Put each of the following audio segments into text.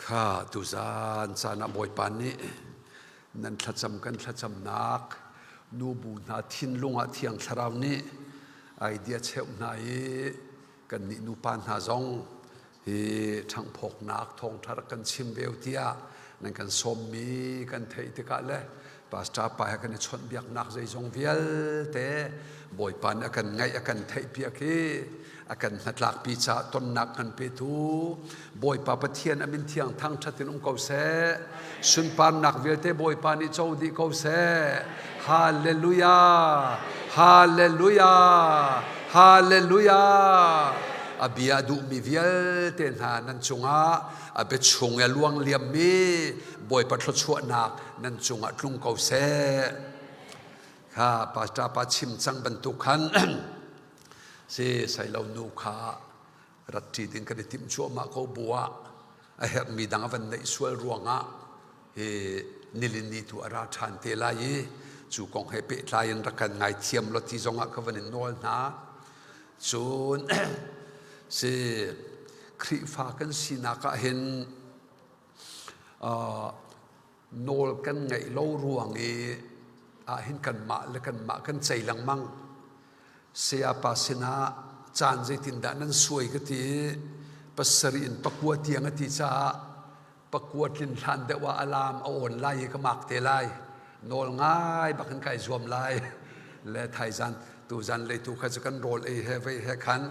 Kha tuzaan caan ah Bawipa nih nan thlacam kan thlacamnak nubu hna thinlung ah Thiang Thlarau nih idea cheuh hna i kannih nupa hna zong hi ṭhanghphawknak thawngṭha rak kan chim ve tiah nan kan sawmmi kan theih tikah le pastor pa he kan i chawnhbiaknak zeizong vialte Bawipa nih a kan ngaih a kan theihpiak i a kan hnatlakpi caah tonnak kan petu Bawipa Pathian a min thiang thangṭhat in um ko seh. Sunparnak vialte Bawipa nih co dih ko seh. Hallelujah! Hallelujah! Hallelujah! A bia duhmi vialte hna nan cungah a biachung i a luang liammi Bawipa thluachuahnak nan cungah tlung ko seh. Kha pastor pa chim cang bantuk khan si sailo nu kha rat ṭi ding kan i timh cuahmah ko bu ah a herhmi dang a van neih sual ruangah hi nilin ni tu a ra ṭhan te lai i cu kong he pehtlai in rak kan ngaithiam law ti zongah ka van in nawl hna. Cun si Khrihfa kan sinak ah hin nawl kan ngeih lo ruang i ah hin kanmah le kanmah kan cei lengmang. Sayapa sinah caan zeitindah nan suai ka ti i pasarih in pakua tiang a ti caah pakua tlin hlan deuh ah alarm a on lai i ka mak te lai. Nawl ngai bak in kai zuam lai. Le thaizan tuzan leitu kha cu kan rawl ei he vei he khan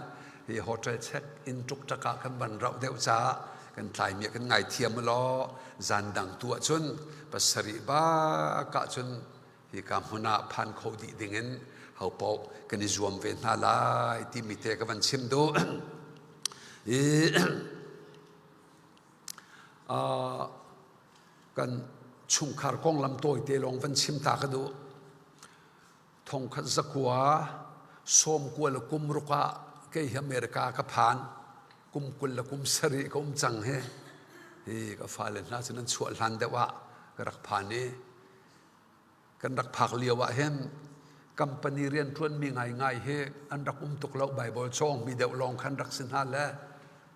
hi hotel check in ṭukṭak ah kan van rauh deuh caah kan tlaimi kan ngaithiam law zan dang tu ahcun pasarih bak ahcun hika hmun ah phan kho dih dingin hopaoh kan i zuam ve hna lai timi te ka van chim duh. I kan chungkhar konglam tawite lawng van chim ta ka duh. Thongkhat zakua sawmkua le kum ruk ah kei hi America ka phan. Kum 20 le kum sarih ka um cang hi. Hi ka fale hna cu nan chuah hlan deuh ah ka rak phan i kan rak phak lio ah hin company rianṭuanmi ngaingai hi an rak um tuk lo. Bible cawngmi deuh lawng khan rak si hna le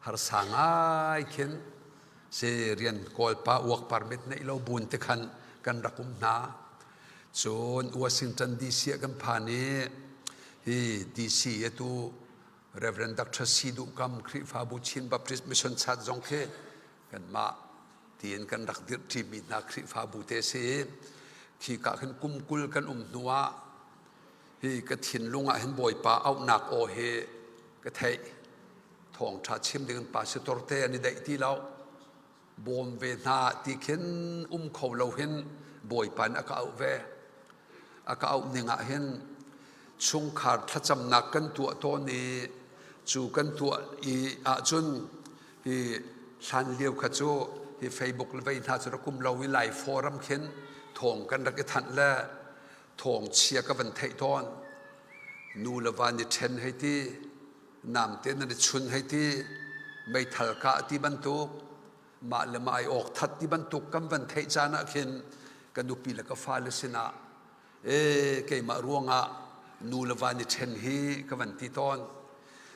harsa ngai khin si rian kawlpa work permit neih lo bun te khan kan rak um hna. Cun Washington DC ah kan phan i hi DC atu Reverend Dr. Si Duh Kam Khrihfabu Chin Baptist Mission Church zong khi kanmah tiin kan rak dirhṭimi hna Khrihfabu te si. Khi ka khin kum 20 kan um hnu ah hi ka thinlung ah hin Bawipa auhnak aw hi ka theih. Thawngṭha chim ding in pastor te an i daih ti lo. Bawm ve hna ti khin um kho lo hin Bawipa nih a ka auh ve. A ka auh ning ah hin chungkhar thlacamnak kan tuah tawn i cu kan tuah i ahcun hi hlan lio kha cu hi Facebook le vei hna cu rak um lo i Lai forum khin thawng kan rak i thanh le thawng chia ka van theih tawn. Nu le va ni ṭhen hei ti, namte nan i chun hei ti, meithal kah ti bantuk, mah le mah ai awk that ti bantuk kan van theih caan ah khin ka nupi le ka fale sinah e keimah ruangah nu le va ni ṭhen hi ka van ti tawn.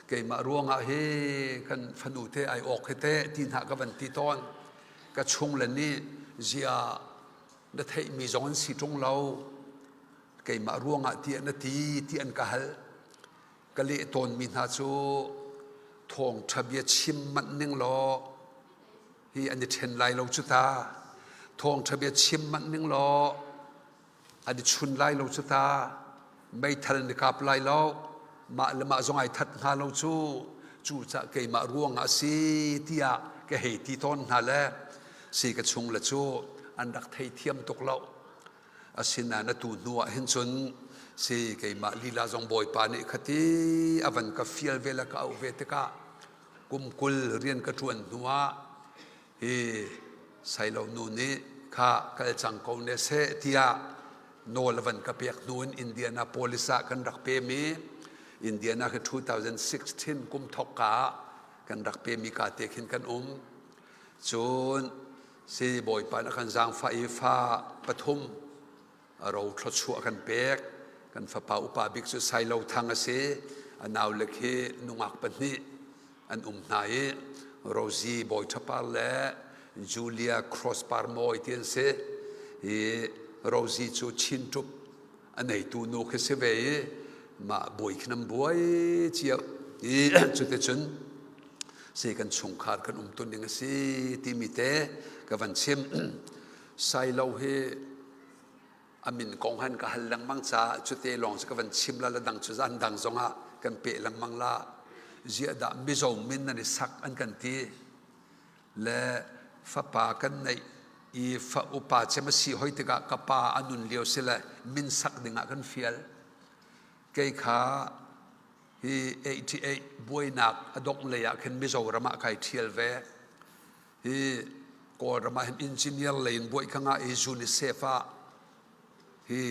Keimah ruangah hi kan fanu te ai awk hi teh ti hna ka van ti tawn. Ka chung le nih zia na theihmi zong an si ṭung lo. Keimah ruangah ti na ti ti an ka hal. Ka leh tawnmi hna cu thawngṭha bia chim manh ning law hi an i ṭhen lai lo cu ta. Thawngṭha bia chim manh ning law an i chun lai lo cu ta. Meithal an i kap lai lo. Mah le mah zong ai that hnga lo cu. Cucah keimah ruangah a si tiah ka hei ti tawn hna le si ka chung le cu an rak theithiam tuk lo. Asinain atu hnu ah hin cun si keimah lila zong Bawipa nih khati a van ka fial ve le ka auh ve tikah kum 20 rian ka ṭuan hnu ah hi Sailo nu nih kha kal cang ko ne seh tiah nawl a van ka pek hnu in Indianapolis ah kan rak pem i Indiana khi 2016 kum thok ka ah kan rak pem i ka te khin kan um. Cun si Bawipa nih a kan zaangfah i fa pathum a ro thluachuah kan pek. Kan fapa upa bik cu Sailo Thang a si. A naule khi nungak pahnih an um hna i Rosie Bawi Ṭha Par le Julia Crossbar Mawi ti an si. Hi Rosie cu Chin Ṭup a neitu nu khi si ve i mah buai khin an buai cio i cuticun si kan chungkhar kan um ning a si timi te ka van chim. Sailo hi a min kong han ka hal lengmang caah cute lawng cu ka van chim la la dang cu zan dang zongah kan peh lengmang la. Ziah dah Mizo min nan i sak an kan ti le fapa kan neih i fa upa cem a si hoi tikah ka pa a nun lio si le min sak dingah kan fial. Kei kha hi 88 buainak a dongh lei ah khin Mizoram ah kai ṭhial ve. Hi Kawlram ah hin engineer lei in buai ka ngah i UNICEF ah hi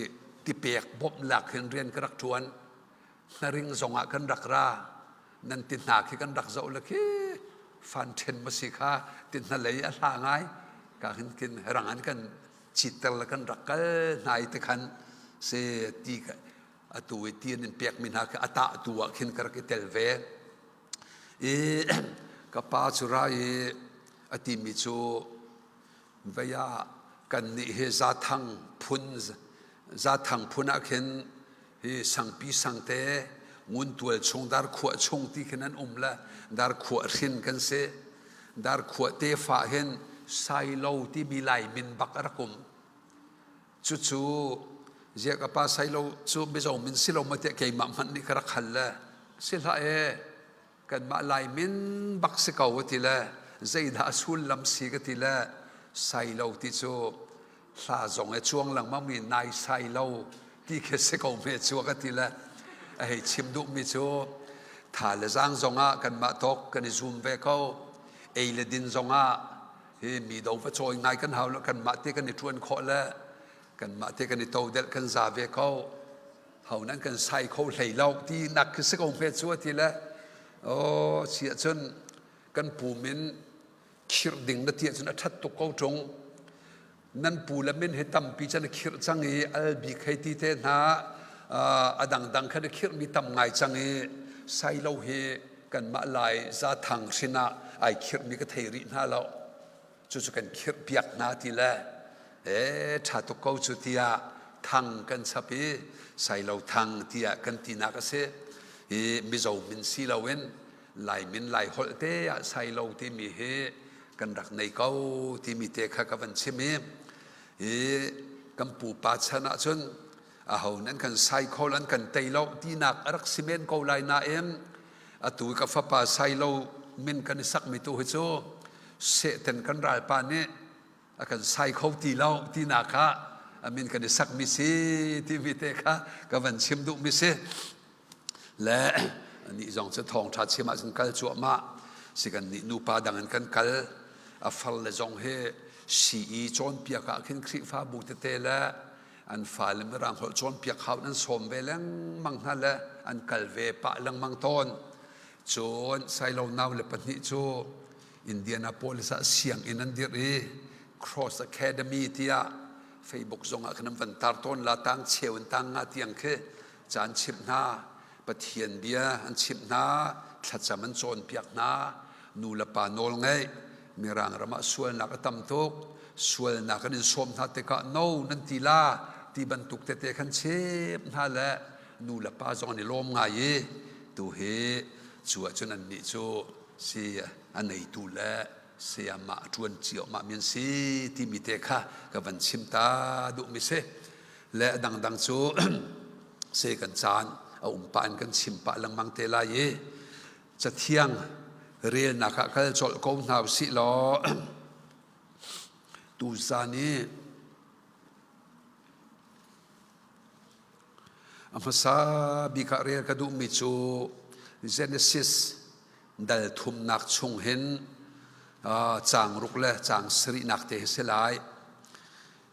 tipek bawmhnak hin rian ka rak ṭuan. Hnaring zong ah kan rak ra. Nan ti hna khi kan rak zoh le khi fan ṭhen ma si kha ti hna lei a hla ngai. Ka hin kin rang an kan citter le kan rak kal hna i ti khan se ti atu i ti an in pekmi hna khi a tah tu ah khin ka rak i tel ve. I ka pa cu ra i a timi cu vei ah kannih hi Zathang phun Zathang phun ah khin hi Sangpi Sangte Nguntual chung Darkhuah chung ti khin an um le Darkhuah hrin kan si. Darkhuah tefa hin Sailo timi Lai min bak a rak um. Cucu ziah ka pa Sailo cu Mizo min si lo maw tiah keimah hmanh nih ka rak hal le si hlah e kanmah Lai min bak si ko a ti le zeidah a sullam si ka ti le Sailo ti cu hla zong e cuang lengmang mi nai Sailo ti khi si ko hme cu ka ti le a hei chim duhmi cu tha le zaang zongah kanmah tawk kan i zum ve ko ei le din zongah hi mi do va cawi ngai kan hau lo kanmah te kan i ṭuan khawh le kanmah te kan i todelh kan za ve ko ho nan kan sai kho hlei lo ti nak khi si ko hme cu ti le oh si ahcun kan pu min khirh ding na ti ahcun a ṭhat tuk ko ṭung nan pu le min hi tampi chan a khirh cang i albik hei ti te hna a dangdang khan a khirhmi tam ngai cang i sailo hi kanmah lai zathang hrin ah ai khirhmi ka thei rih hna lo. Cucu kan khirh piak hna ti le e ṭha tuk ko cu tiah thang kan chap i sailo thang tiah kan tinak a si. Hi Mizo min si loin Lai min Lai holh te ah sailo timi hi kan rak nei ko timi te kha ka van chim i hi kan pupa chan ahcun aho nan kan sai kho an kan tei lo tinak a rak si men ko lai nain atu ka fapa sailo min kan i sakmi tu hi cu Satan kan ralpa nih a kan sai kho ti lo tinak kha a min kan i sakmi si timi te kha ka van chim duhmi si. Le anih zong cu thawngṭha chim ahcun kal cuahmah si kan nih nupa dang in kan kal. A far le zong hi sii cawnpiak ah khin Khrihfabu tete le an fale mirang holh cawnpiak hau nan sawm ve lengmang hna le an kal ve pah lengmang tawn. Cun Sailo nau le pahnih cu Indianapolis ah sianginn an dirh i Cross Academy tiah Facebook zong ah khan an van tar tawn la tang cheu in tang nga tiang khi ca an chimh hna. Pathian bia an chimh hna, thlacam an cawnpiak hna, nu le pa nawl ngeih, Mirang ram ah sualnak a tam tuk, sualnak an in sawm hna tikah no nan ti la ti bantuk tete khan chimh hna le nu le pa zong an i lawm ngai i tu hi cu ahcun annih cu si a neitu le sayamah a ṭuan cio-mah mi an si timi te kha ka van chim ta duhmi si. Le a dangdang cu se kan caan a um pah in kan chim pah lengmang te lai i cathiang relnak ah kal colh ko hna usih law tuzan i a hmasa bik ah rel ka duhmi cu Genesis dal thumnak chung hin caang ruk le caang sarihnak te hi si lai.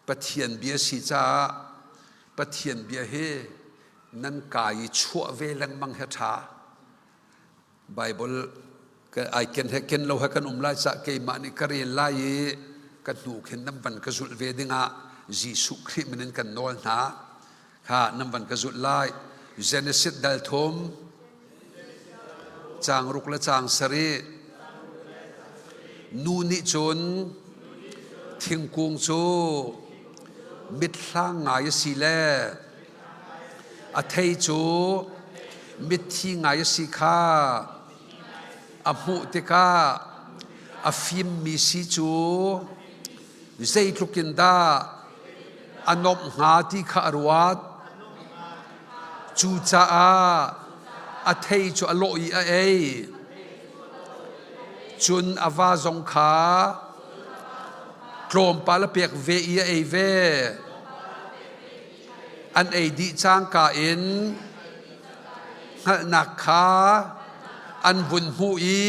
Pathian bia si caah Pathian bia hi nan ka i chuah ve lengmang hi a ṭha. Bible ai ken he ken lo he kan um lai caah keimah nih ka rel lai i ka hnu khin nan van ka zulh ve dingah Jesuh Khrih min in kan nawl hna. Kha nan van ka zulh lai. Genesis dal thum caang ruk le caang sarih. Nu nih cun. Thingkung cu mithlang ngai a si le a thei cu mitthi ngai a si kha a hmuh tikah a fimmi si cu zeitluk in dah a nuamh hnga ti kha a ruat. Cucaah a thei cu a lawh i a ei. Cun a va zong kha tlawmpal a pek ve i a ei ve. An ei dih cangka in hngalhnak kha an vun hmuh i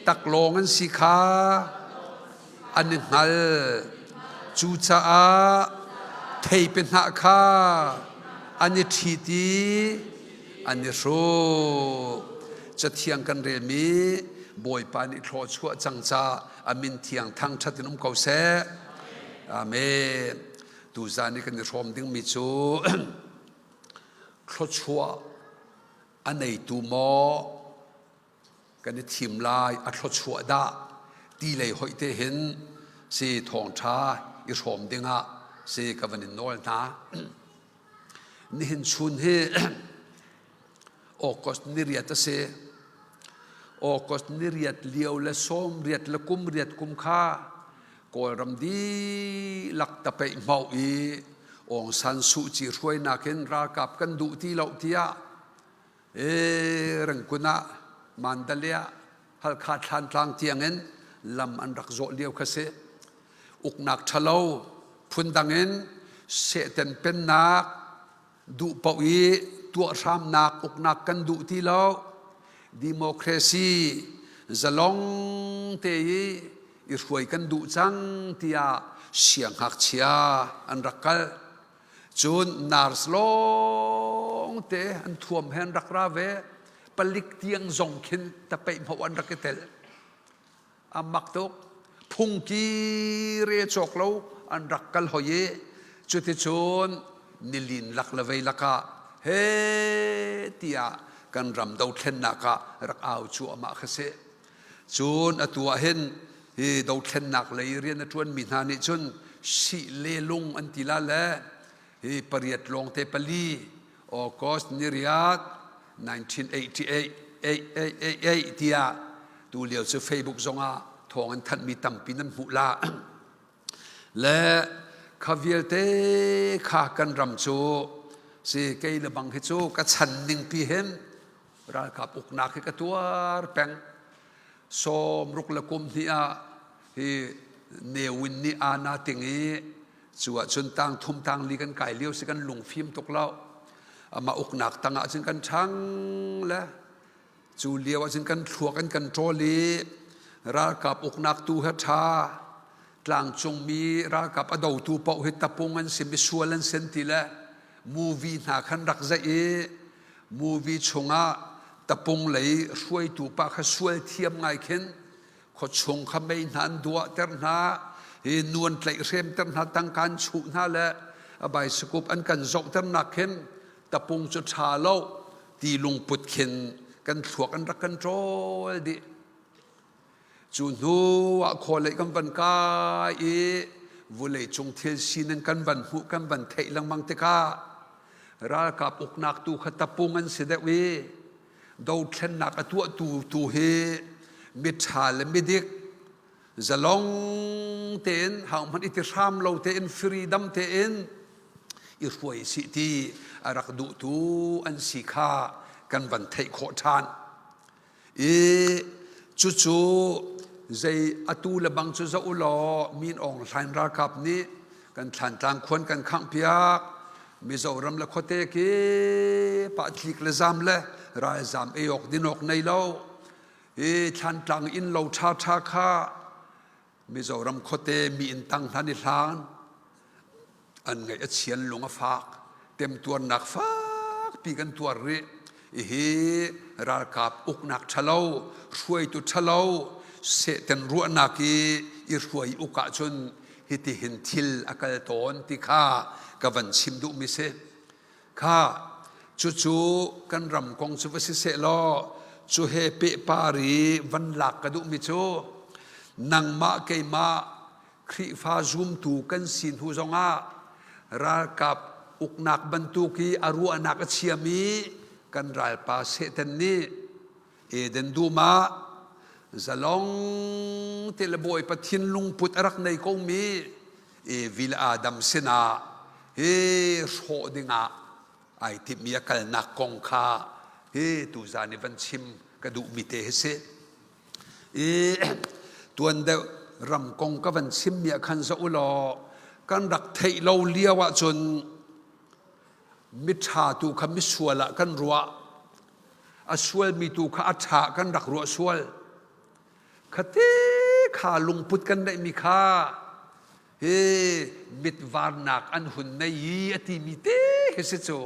taklawng an si kha an i hngal. Cucaah theipi hnah kha an i ṭhit i an i hruk. Cathiang kan relmi Bawipa nih thluachuah cang ca a min thiang thangṭhat in um ko seh. Amen. Tuzan i kan i hrawm dingmi cu thluachuah a neitu maw kan i thim lai a thluachuah dah ti lei hoih te hin si thawngṭha i hrawm dingah si ka van in nawl hna. Nihin chun hi August ni riat a si. August ni riat lio le sawm riat le kum riat kum kha Kawlram dihlak tapeih hmauh i Aung San Suu Kyi hruainak in ralkap kan duh ti lo tiah e Rengkun ah Mandalay ah Halkha Thlantlang tiangin lam an rak zawh lio kha si. Uknak ṭhalo phundang in sehten pennak duh paoh i tuah hramnak uknak kan duh ti lo. Democracy zalong te i i hruai kan duh cang tiah siangngakchia an rak kal. Cun nurse lawngte an thuam he an rak ra ve. Palik tiang zong khin tapeih hmoh an rak i tel. A mak tuk. Phungki re cawk lo an rak kal hoi i cuticun nilin lak le vei lakah he tiah kan ram dothlennak ah rak au cuahmah kha si. Cun atu ah hin hi dothlennak lei rian a ṭuanmi hna nih cun sih le lung an ti la le hi pariat lawngte pali August ni riat 1988 tiah tu lio cu Facebook zongah thawng an thanhmi tampi nan hmuh la. Le kha vialte kha kan ram cu si kei le bang hi cu ka chan ning pi hin ralkap uknak hi ka tuar peng. Sawm ruk le kum hnih ah hi Newin nih ana ting i cu ahcun tang thum tang li kan kai lio si kan lungfim tuk lo. Amah uknak tang ah cun kan ṭhang le Cu lio ahcun kan thluak an kan ṭawl i ralkap uknak tu he ṭha tlangcungmi ralkap a dotu paoh hi tapung an si misual an sin ti le movie hna khan rak zaih i movie chungah tapung lei hruaitu pa kha sual thiam ngai khin khuachung kha mei hna an duahter hna hi nuan tlaihhremter hna tangka an chuh hna le a baisikup an kan zohternak khin tapung cu ṭha lo ti lungput khin kan thluak an rak kan ṭawl dih. Cu hnu ah khualei kan van kai i vulei cung thil sining kan van hmuh kan van theih lengmang tikah ralkap uknak tu kha tapung an si deuh i dothlennak a tuahtu tu hi miṭha le midik zalong tein hauhmanh i ti hram lo tein freedom tein i hruai sih ti a rak duhtu an si kha kan van theih khawh ṭhan. I cucu zei atu le bang cu zoh u law Min Aung Hlaing ralkap nih kan Thlantlang khuan kan khangh piak Mizoram le khuate kip ah tlik le zam le ralzam ei awk din awk nei lo i Thlantlang inn lo ṭhaṭha kha Mizoram khuate mi inn tang hna ni hlan an ngaih a chian lung a fak temtuarnak fakpi kan tuar rih hihi ralkap uknak ṭhalo hruaitu ṭhalo sehten ruahnak i i hruai uk ahcun hitihin thil a kal tawn ti kha ka van chim duhmi si kha cucu kan ram kong cu va si seh law cu he pehpar i van lak ka duhmi cu nangmah keimah. Khrihfa zumtu kan si hnu zongah ralkap uknak bantuk i a ruahnak a chiami kan ralpa Satan nih Eden dum ah zalong te le Bawipa thinlung put a rak nei komi Evi le Adam sinah hi hrawh dingah ai timhmi a kalnak kong kha hi tuzan i van chim ka duhmi te hi si. I tuan deuh ram kong ka van chimmi ah khan zoh u law kan rak theih lo lio ahcun miṭha tu kha misual ah kan ruah a sualmi tu kha a ṭha kan rak ruah sual khate kha lungput kan neihmi kha hi mitvarnak an hun nei i a timi te khi si cu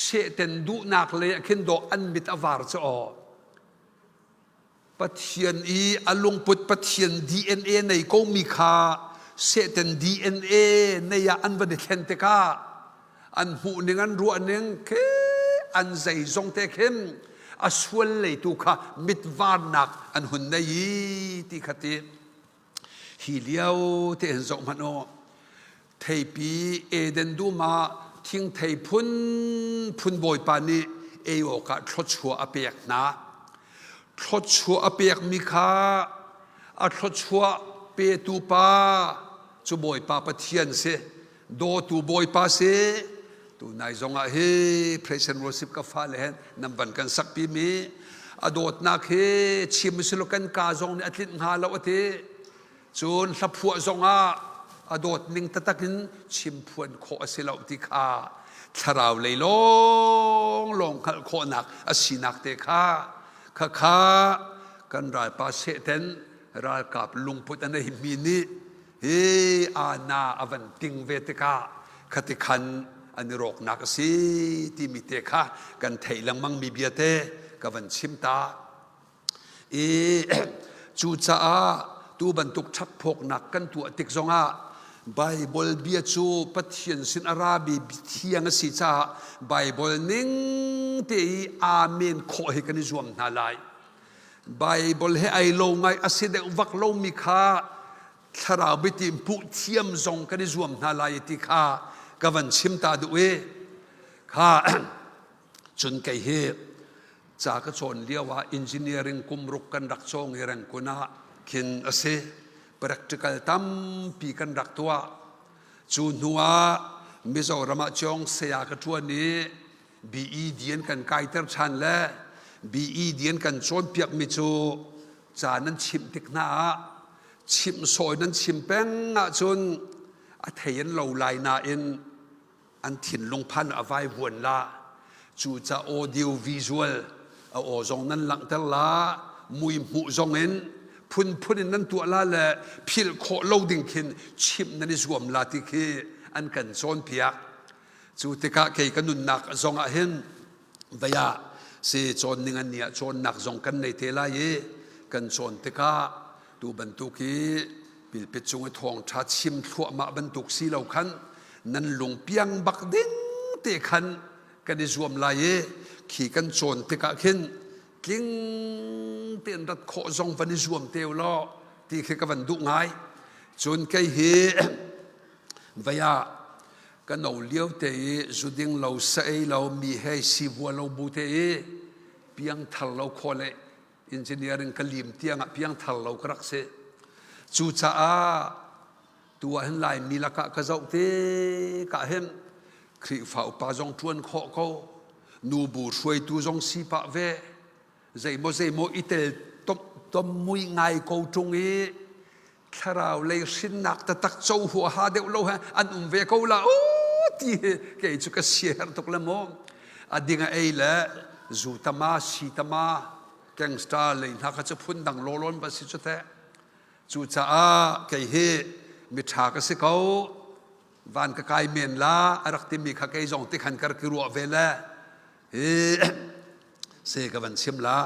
Satan duhnak lei ah khin dawh an mit a var cu aw. Pathian i a lungput Pathian DNA nei komi kha Satan DNA nei ah an van i thlen tikah an hmuh ning an ruah ning khi an zeizong te khin a sual lei tu kha mitvarnak an hun nei i ti kha ti. Hi lio te hin zoh hmanh u. Theipi Eden dum ah thingthei phunphun Bawipa nih ei awkah thluachuah a pek hna. Thluachuah a pekmi kha a thluachuah petu pa cu Bawipa Pathian si. Dawtu Bawipa si. Tunai zongah hi praise and worship ka fale hen nan van kan sakpi mi a dawtnak hi chim silo kan ka zong nih a tlinh hnga lo ati. Cun hlaphuah zongah a dawt ning taktak in chim phuan khawh a si lo ti kha thlarau lei lawng lawng hngalh khawhnak a sinak te kha khakha kan ralpa Satan ralkap lungput a neimi nih hi ana a van ting ve tikah khati khan an i rawknak a si timi te kha kan theih lengmang mi bia te ka van chim ta. I cucaah tu bantuk ṭhakphawknak kan tuah tik zongah Baibal bia cu Pathian sin a rami thiang a si caah Baibal ning te i amen khawh hi kan i zuam hna lai. Baibal he ai lo ngai a si deuh vak lomi kha thlarau biati hmuh thiam zong kan i zuam hna lai ti kha ka van chim ta duh i kha Cun kei hi ca ka cawn lio ah engineering kum ruk kan rak cawng i Rangoon ah khin a si. Practical tampi kan rak tuah. Cu hnu ah Mizoram ah Ciong saya ka ṭuan i BED an kan kaiter ṭhan le BED an kan cawnpiakmi cu ca nan chimh tik hna ah chimh sawi nan chim peng ahcun a thei an lo lai nain an thinlung phan a vaivuan la cuca audio visual a aw zong nan langhter la mui hmuh zong in phunphun in nan tuah la le philh khawh lo ding khin chimh nan i zuam la ti khi an kan cawnpiak cu tikah kei ka nunnak zong ah hin vei ah si cawn ning an ni ah cawnnak zong kan nei te lai i kan cawn tikah tu bantuk hi pilpit cung i thawngṭha chim thluahmah bantuk si lo khan nan lungpiang bak ding te khan kan i zuam lai i khi kan cawn tikah khin tling tein rat khawh zong van i zuam te u law ti khi ka van duh ngai cun kei hi vei ah ka no lio te i zuding lo sa ei lo mi hei si vua lo bu te i piangthar lo khawh le engineering ka lim tiang ah piangthar lo ka rak si. Cucaah tu ah hin Laimi lakah ka zoh te ka hin Khrihfa upa zong ṭuan khawh ko nubu hruaitu zong si pah ve zeimaw zeimaw i tel tom mui ngai ko ṭung i thlarau lei hrinnak taktak co huaha deuh lo he an um ve ko la u ti hi kei cu ka siaherh tuk le mu a ding a ei le zu tama si tama gangster lei hna kha cu phun dang lawlawn ba si cu teh cucaah kei hi miṭha ka si ko van ka kai men la a rak timi kha kei zong ti khan kar ki ruah ve le hi se ka van chim la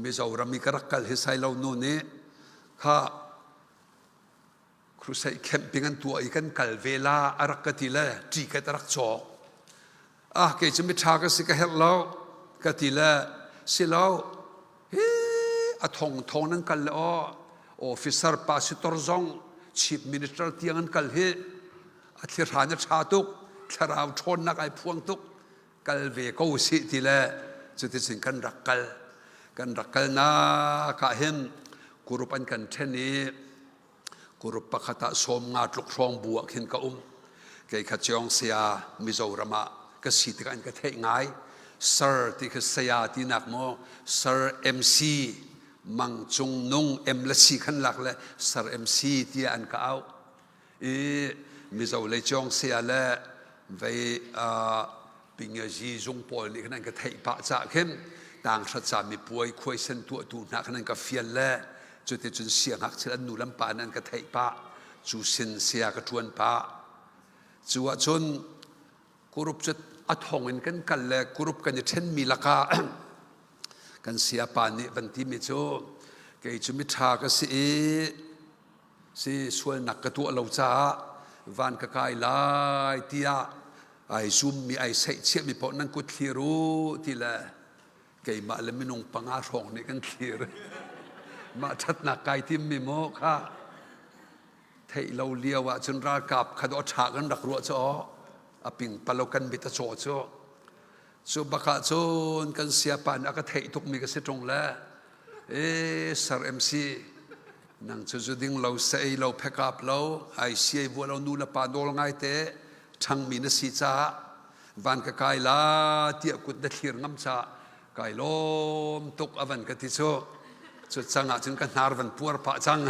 Mizoram i ka rak kal hi sai lo nu nih kha crusade camping an tuah i kan kal ve la a rak ka ti le ticket a rak cawk ah kei cu miṭha ka si ka herh lo ka ti le si lo hi a thong thong nan kal le aw officer pastor zong. Chief Minister tiang an kal hi a thlihran a ṭha tuk, thlarau ṭhawnnak ai phuang tuk, kal ve ko sih ti le cuticun kan rak kal. Kan rak kalnak ah hin group an kan ṭhen i group pakhat ah 50 tluk hrawng bu ah khin ka um. Kei kha Chiong Saya Mizoram ah ka si tikah an ka theih ngai. Sir ti kha saya tinak maw Sir MC Mang Cung Nung M le C khan lak le Sir MC tiah an ka auh. I Mizo lei Chiong Saya le vei Pingazi zung pawl nih khan an ka theih pah cah khin tanghra ca mipuai khuaisen tuahtu hna khan an ka fial le cuticun siangngakchia an nu le an pa nih an ka theih pah cu sin saya ka ṭuan pah. Cu ahcun kurup cu a thong in kan kal le kurup kan i ṭhenmi lakah kan sayapa nih van timi cu kei cu miṭha ka si i si sualnak ka tuah lo caah van ka kai lai tiah ai zummi ai seihchiahmi paoh nan kut thlir u ti le keimah le minung panga hrawng nih kan thlir. Mah ṭhatnak kai timmi maw kha theih lo lio ah cun ralkap kha dawh ṭha kan rak ruah cu aw a pingpalo kan mit a caw cu cu bak ah cun kan siapa nih a ka theih tukmi ka si ṭung le e sir MC nang cu zu ding lo sa ei lo phekap lo ai siai vua lo nu le pa nawl ngai te ṭhangmi na si caah van ka kai la tiah kut na thlir ngam caah kai lawm tuk a van ka ti cu cu cang ah cun ka hnar van puar pah cang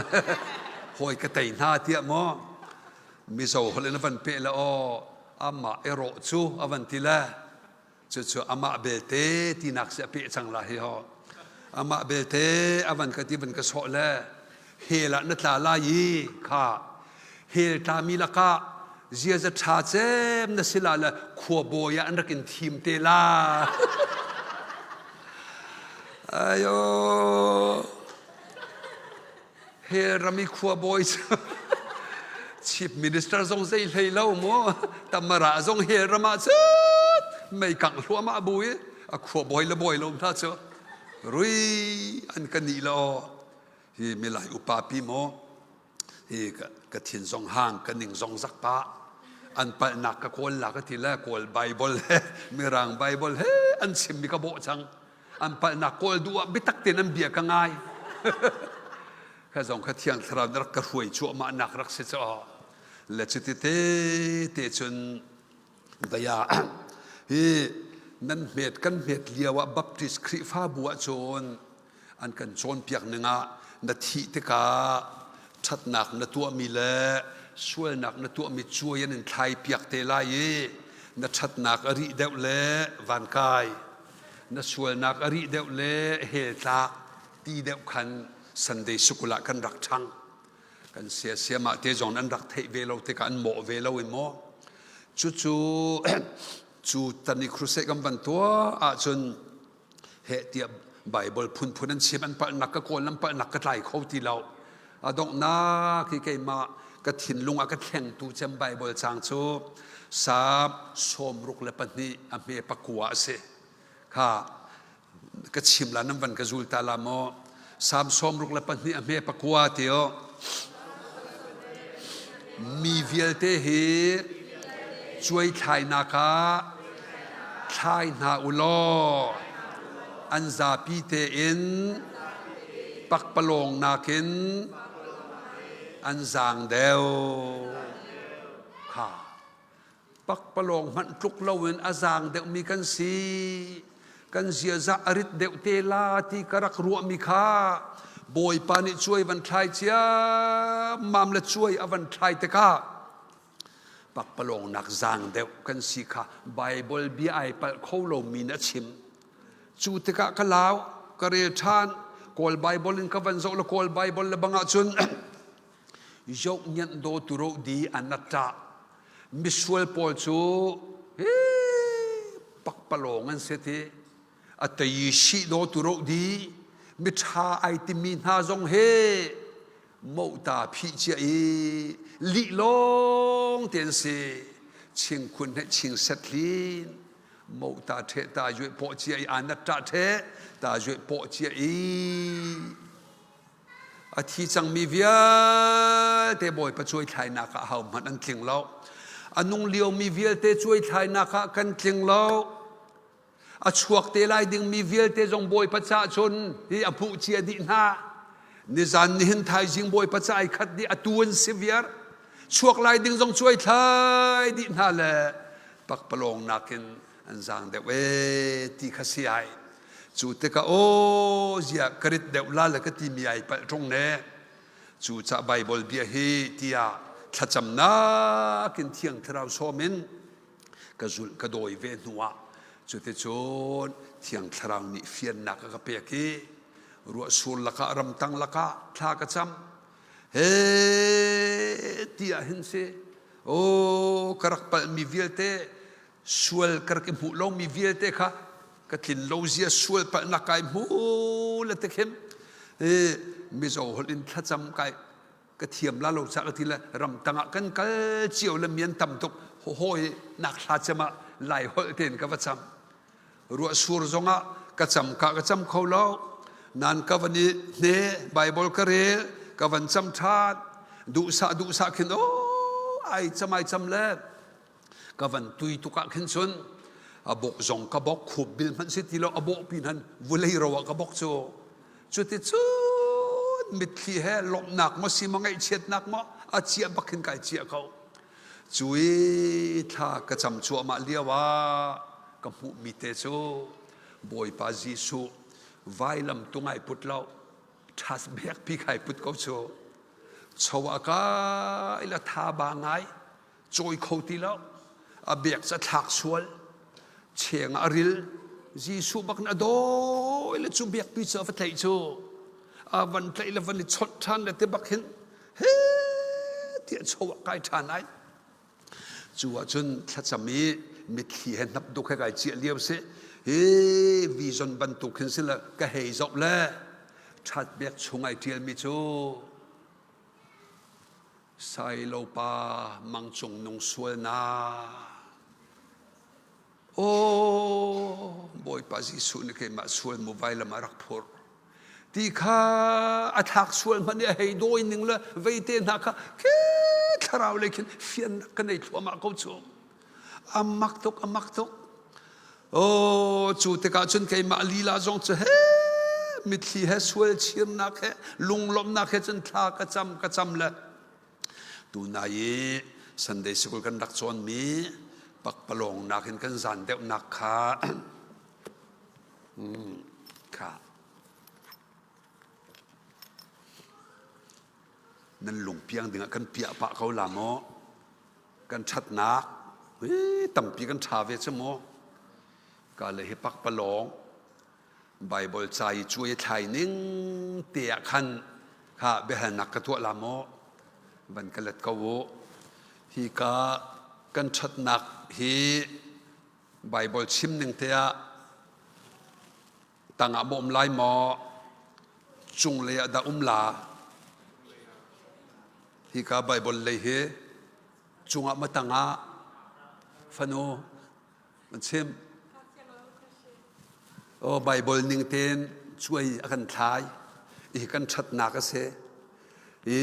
hawi ka tei hna tiah maw Mizo holh in a van peh le aw amah erawh cu a van ti le cucu amah belte tinak si a peh cang la hi ho amah belte a van ka ti van ka sawh le hell ah na tla lai i kha hell tlami lakah ziaza ṭha cem na si la le khuabawi ah an rak in thim te la ayo Hell ram i khuabawi cu chief minister zong zei hlei lo mu tamara zong hell ram ah cun mei kangh hluahmah bu i a khuabawi le bawi lo hna cu rui an ka nih lo hi milai upa pi maw hi ka thin zong hang ka ning zong zak pa an palhnak ka kawl la ka ti le kawl bible he mirang bible he an chimmi ka bawh cang an palhnak kawl duh ah biatak tein an bia ka ngai kha zong kha thiang thlarau na rak ka hruai cuahmah nak rak si caw le cuti te te cun daya hi nan hmet kan hmet lio ah Baptist Khrihfabu ah cun an kan cawnpiak ning ah na thih tikah ṭhatnak na tuahmi le sualnak na tuahmi cuai an in thlai piak te lai i na ṭhatnak a rih deuh le van kai na sualnak a rih deuh le hell tlak ti deuh khan Sunday sikul ah kan rak ṭhang kan siasiam ah te zong an rak theih ve lo tikah an mawh ve lo i maw cucu cu tan i crusade kan van tuah ahcun heh tiah Bible phunphun an chim an palhnak ka kawl an palhnak ka tlai kho ti lo a donghnak hi keimah ka thinlung ah ka thlengtu cem Bible cang cu Psalm 62 a hme pakua a si kha ka chim la nan van ka zul ta la maw Psalm 62 a hme pakua ti o Mi vialte hi cuaithlainak ah thlai hna u law an zapi tein pakpalawng nakin an zaang deuh. Kha pakpalawng hmanh tluk loin a zaang deuhmi kan si. Kan ziaza a rit deuh te la ti ka rak ruahmi kha Bawipa nih cuai van thlai ciammam le cuai a van thlai tikah pakpalawng nak zaang deuh kan si kha Baibal bia ai palh kho lomi in a chim. Cu tikah ka lau, ka rel ṭhan, Kawl Baibal in ka van zoh le Kawl Baibal le bang ahcun Yoh ngianh daw tu ro di an a ṭah. Misual pawl cu hi pakpalawng an si ti. A tei si daw tu ro di. Miṭha ai timi hna zong he mota phih cia i lih lawng te an si. Chingkhun he ching set hlin. Mota ṭhe ta yueh pawh cia i an a ṭah ṭhe ta yueh pawh cia i. A thi cangmi vialte Bawipa cuaithlainak ah ahohmanh an tling lo. A nung liomi vialte cuaithlainak ah kan tling lo. A chuak te lai dingmi vialte zong Bawipa caah cun hi a hmuh cia dih hna. Nizan nihin thaizing Bawipa ca ai khat dih atu an si viar. Chuak lai ding zong cuaithlai dih hna le pakpalawng nakin an zaang deuh ee ti kha si ai. Cu tikah aw ziah ka rit deuh la le ka timi ai palh ṭung ne. Cu cah Baibal bia hi tiah thlacamnak in Thiang Thlarau sawm in ka zulh ka dawi ve hnuah cuticun Thiang Thlarau nih fiannak a ka pek i ruahsur lakah ramtang lakah thla ka cam he tiah hin si aw ka rak palhmi vialte sual ka rak i hmuh lomi vialte kha ka tlin lo zia sual palhnak kai hmu le te khin mizo holh in thlacam kai ka thiam la lo cha ka ti le ramtang ah kan kal cio le mian tam tuk hawi nak hla cem ah lai holh tein ka va cam ruah sur zong ah ka cam ka ka cam kho lo nan ka van i hne bible ka rel ka van cam ṭhan duhsah duhsah khin o ai cam ai cam le ka van tui tuk ah khin cun a bok zong ka bok khup bil hmanh si ti lo a bawh pin han vulei ro ah ka bok cu cuticun mitthli he lawmhnak maw si maw ngaihchiatnak maw a ciah bak khin kai ciah ko cu i thla ka cam cuahmah lio ah ka hmuhmi te cu Bawipa Jesuh vailam tung ai put lo ṭhas bek pi khai put ko cu cho ah kai la tha ba ngai cawi kho ti lo a bek ca thlak sual cheng ah a ril Jesuh bak in a dawi le cu biakpi cu a va tlaih cu a van tlaih le van i chawnh ṭhan le te bak hin he tiah cho ah kai ṭhan ai cu ahcun thlacam i mitthli he hnap duk he kai ciah lio si hi vision bantuk hin si le ka hei zoh le ṭhat bek chung ai ṭialmi cu Sailopa Mang Cung Nung sualnak. Aw Bawipa Jesuh nih keimah sual mu vailam ah rak phurh. Ti kha a thlak sual hmanh i a hei dawi ning le veite hna kha ke thlarau lei khin fiannak ka nei thluahmah ko cu. A mak tuk, a mak tuk. Oh, cu tikah cun keimah lila zong cu he mitthli he sual chirnak he lunglawmhnak he cun thla ka cam ka cam le tunai i Sunday School kan rak cawnmi pakpalawng nakin kan zan deuhnak kha kha nan lungpiang dingah kan piah pah ko la maw kan ṭhatnak tampi kan ṭha ve cu mu ka le hi pakpalawng Bible ca i cuai thlai ning te ah khan kha biahalnak ka tuah la maw van ka let ko u hi ka kan ṭhatnak hi Bible chim ning te ah tangah maw um lai maw cunglei ah dah um la Hika Baibal lei hi cungah ma tangah fanu an chim. Oh, Baibal ning tein cuai a kan thlai. Hi kan ṭhatnak a si. Hi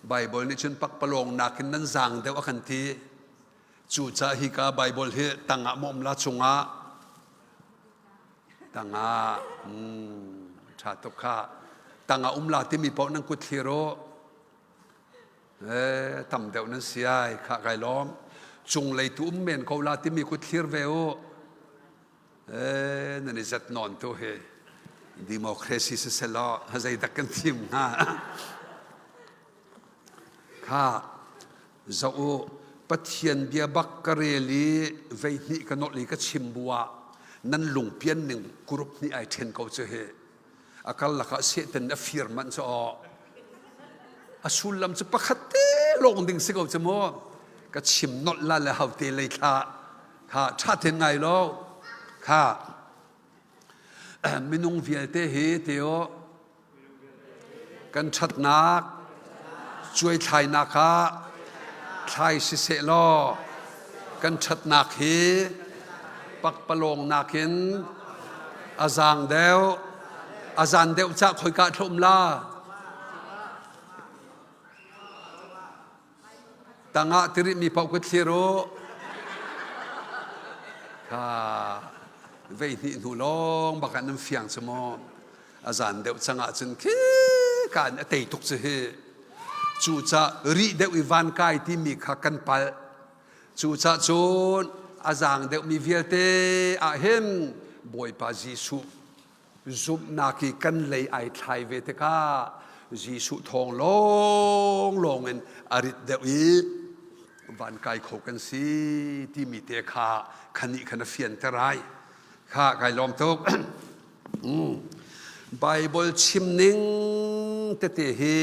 Baibal nih cun pakpalawng nakin nan zaang deuh a kan ti. Cucaah hika Baibal hi tangah maw um la cungah tangah hmm, ṭha tuk kha tangah um la timi paoh nan kut thlir u eh tam deuh nan si ai kha kai lawm cunglei tu um men ko la timi kut thlir ve u eh nan i zat nawn tu hi democracy si selaw zeidak kan thim hnga Kha zoh u, Pathian bia bak ka rel i veihnih ka nolh i ka chim bu ah nan lungpian ning group nih ai ṭhen ko cu hi. A karlak ah Satan a fir manh cu aw. A sullam cu pakhat te lawng ding si ko cu mu. Ka chim nolh la le haute lei thla kha ṭha ten ngai lo. Kha minung vialte hi teo Kan ṭhatnak cuaithlainak ah thlai siseh law kan ṭhatnak hi pakpalawng nakin a zaang deuh. A zan deuh cah khoika thlum la? Tangah tiri mi paoh ka thlir u. Kha vei hnih hnu lawng bak ah nan fiang cu maw? A zan deuh cang ahcun khi ka in a tei tuk cu hi. Cucah rih deuh i van kai timi kha kan palh. Cucah cun a zaang deuhmi vialte ah hin Bawipa Jesuh zumhnak i kan lei ai thlai ve tikah Jesuh thawng lawnglawng in a rit deuh i van kai kho kan si timi te kha khanih khan a fianter ai. Kha kai lawm tuk. Bible chim ning tete hi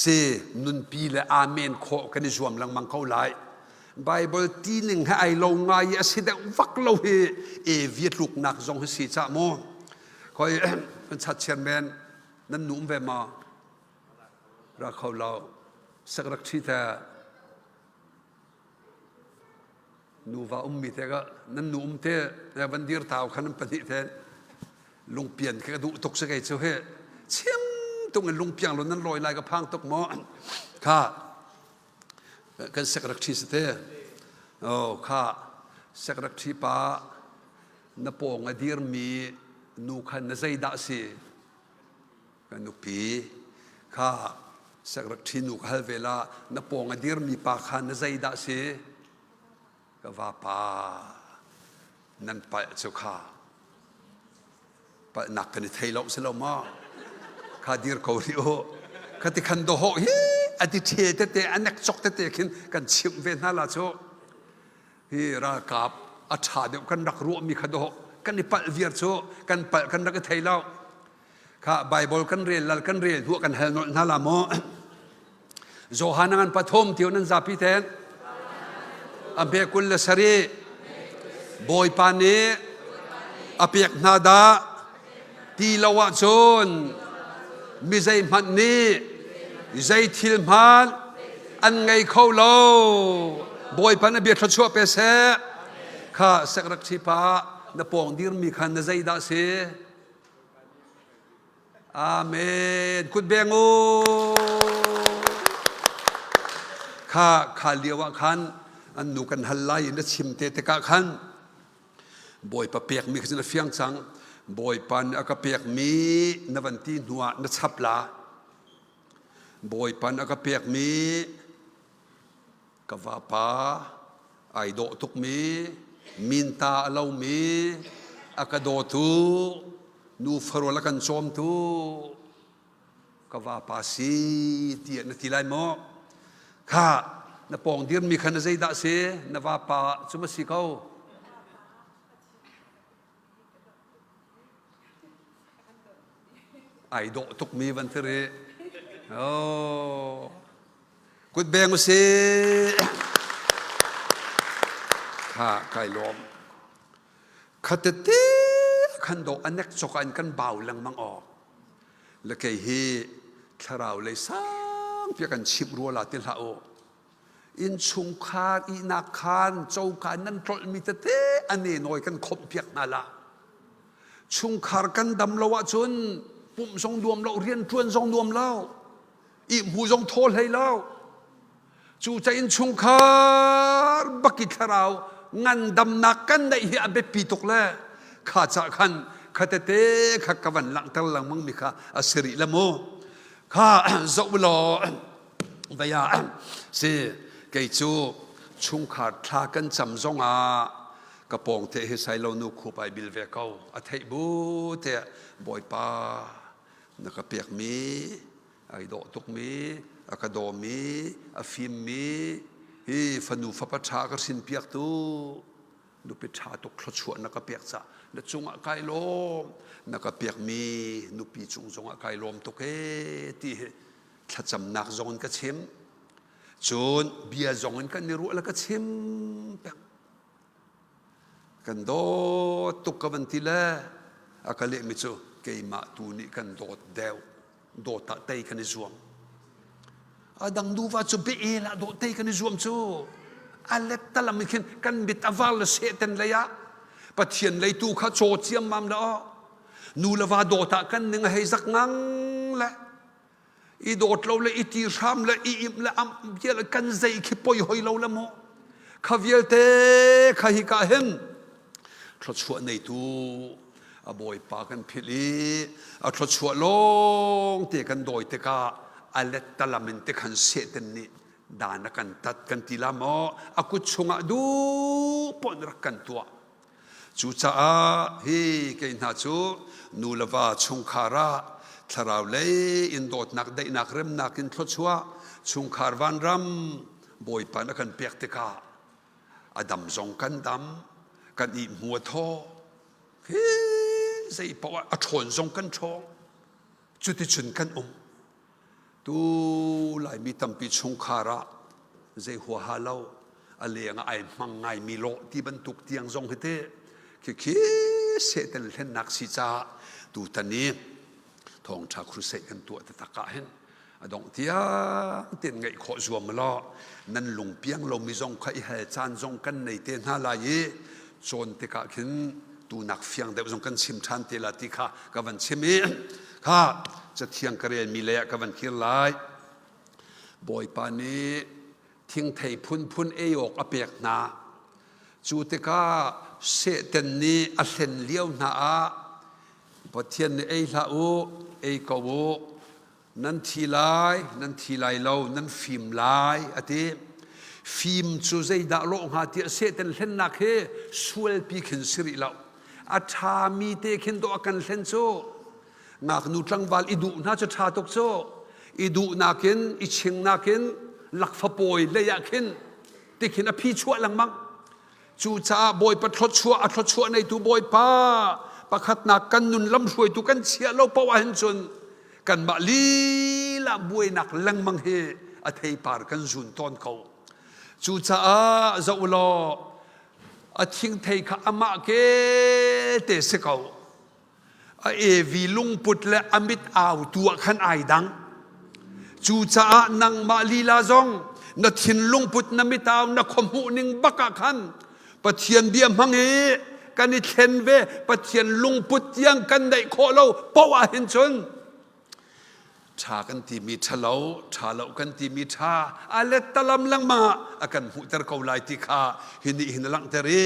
si nunpi le amen khawh kan i zuam lengmang ko lai. Bible ti ning he ai lo ngai i a si deuh vak lo hi evi tluknak zong hi si cah mu. Khoi kan chat chairman nan nu um ve ma? Ra kho lo. Sak rak ṭhi te. Nuva ummi te ka nan nu um te van dir tau khan an pahnih te lungpian ka duh tuk si kei cu hi chim tung in lungpiang lo nan lawi lai ka phang tuk maw kha kan secretary si te oh kha secretary pa na pawng a dirmi nu khan na zeidah si ka nupi kha secretary nu ka hal ve la na pawng a dirmi pa kha na zeidah si Ka vapa nan palh cu kha palhnak kan i thei lo si lo maw? Kha dir ko rih u. Kha ti khan dawhawh hi a ti ṭhel tete a nek cok tete khin kan chimh ve hna la cu. Hi ralkap a ṭha deuh kan rak ruahmi kha dawh kan i palh viar cu kan palh kan rak i thei lo. Kha Bible kan rel lal kan rel hnu kan hal nolh hna la maw? Johan ngan pathum tiu nan zapi ten a hme 27 Bawipa nih a pek hna dah ti lo ahcun mi zeihmanh nih zei thil hmanh an ngei kho lo Bawipa na bia thluachuah pe seh kha secretary pa na pawng dirmi khan na zeidah si Amen. Kut beng u. Kha kha lio ah khan an nu kan hal lai in na chim te tikah khan Bawipa pekmi kha na fiang cang. Bawipa nih a ka pekmi na van ti hnu ah na chap la. Bawipa nih a ka pekmi Ka vapa ai dawh tukmi, minta a lomi, a ka dawtu, nu farual a kan cawmtu, ka vapa si tiah na ti lai maw? Kha na pawng dirmi kha na zeidah si? Na vapa cu ma si ko? Ai dawh tukmi van ti rih. Oh. Kut beng usih. Kha kai lawm. Khatete khan dawh anek chok an kan bau lengmang awk. Le kei hi thlarau lei sang pia kan chimh rua la ti hlah u. Innchungkhar ihnak khan coka nan tlolhmi tete ane nawi kan khomh piak hna la. Chungkhar kan dam lo ahcun pumh zong nuam lo, rianṭuan zong nuam lo. Ihmu zong thaw hlei lo. Cu ca innchungkhar baki thlarau ngandamnak kan neih hi a biapi tuk le kha ca khan khatete kha ka van langhter lengmang mi kha a si rih le mu. Kha zoh law vei ah si kei cu chungkhar thla kan cam zong ah ka pawng te hi sailo nu khup ai bil ve ko a theih bu te bawipa na ka pekmi ai dawh tukmi a ka dawmi a fimmi hi fanu fapa ṭha ka hrin piaktu nupi ṭha tuk thluachuah na ka pek cah na cungah kai lawm na ka pekmi nupi cung zongah kai lawm tuk ee ti hi thlacamnak zong in ka chim cun bia zong in kan i ruah le ka chim pek kan dawt tuk ka van ti le a ka lehmi cu keimah tu nih kan dawt deuh dawt ah tei kan i zuam a dang nuva cu be-el ah dawh tei kan i zuam cu a let talam in khin kan mit a var le sehten lei ah pathian lei tu kha caw ciammam le aw nu le va dawt ah kan ning a hei zak ngang le. I dawt lo le i ti hram le i imh le amh bia le kan zei khi poi hoi lo le mu. Kha vialte kha hi ka hin thluachuah neitu a bawipa kan philh i a thluachuah lawng te kan dawi tikah a lettalam in te khan Satan nih dan a kan tat kan ti la maw a kut chungah duh pon rak kan tuah Cucaah hi kei hna cu nu le va chungkhar ah thlarau lei in dawtnak daihnak remnak in thluachuah chungkhar vanram Bawipa na kan pek tikah a dam zong kan dam kan i hmu a thaw hi zei paoh ah a ṭhawn zong kan ṭhawng cuticun kan um Tu Laimi tampi chungkhar ah zei huaha lo a leng ah ai hmang ngaimi lawh ti bantuk tiang zong hi teh khikhi Satan hlennak si caah tutan i thawngṭha crusade kan tuah taktak ah hin a dongh tiang tein ngaih khawh zuam law nan lungpiang lomi zong kha i hal caan zong kan nei te hna lai i cawn tikah khin tunak fiang deuh zong kan chim ṭhan te la ti kha ka van chim i kha cathiang ka relmi lei ah ka van kir lai Bawipa nih thingthei phunphun ei awk a pek hna cu tikah Satan nih a hlen lio hna ah Pathian nih ei hlah u ei ko u nan thi lai nan thi lai lo nan fim lai a ti fim cu zeidah lawh hnga tiah Satan hlennak hi sualpi khin si rih lo a ṭhami te khin dawh a kan hlen cu ngaknu tlangval i duh hna cu ṭha tuk cu i duhnak in i chingnak in lakfapawi lei ah khin tikhin a phi chuah lengmang cucaah Bawipa thluachuah a thluachuah neitu Bawipa pakhatnak kan nun lamhruaitu kan chiah lo paoh ahhin cun kanmah lila buainak lengmang hi a theipar kan zun tawn ko cucaah zoh u law a thingthei kha amah ke te si ko a evi lungput le a mit au tu ah khan ai dang cucaah nangmah lila zong na thinlung put na mitau na khuahmuh ning bak ah khan Pathian bia hmang i kan i thlen ve Pathian lungput tiang kan neih khawh lo poah ah hin cun ṭha kan timi ṭhalo ṭha lo kan timi ṭha a lettalam lengmang ah a kan hmuhter ko lai ti kha hi nih hin a langhter i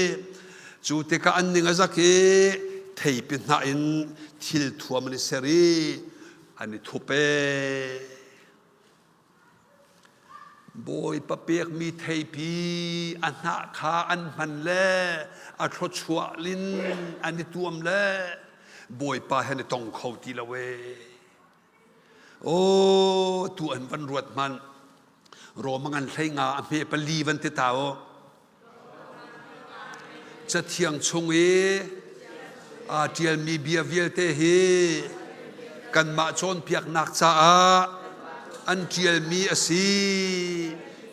cu tikah an ning a zak i theipi hnah in thil thuam an i ser i an i thup ee Bawipa pekmi theipi a hnah kha an hman le a thluachuah in an i tuam le Bawipa he an i tong kho ti lo ee. Aw tu an van ruat hmanh. Rom a ngan hlei nga a hme pali van ti ta u. Cathiang chung i aa ṭialmi bia vialte hi kanmah cawnpiaknak caah an ṭialmi a si.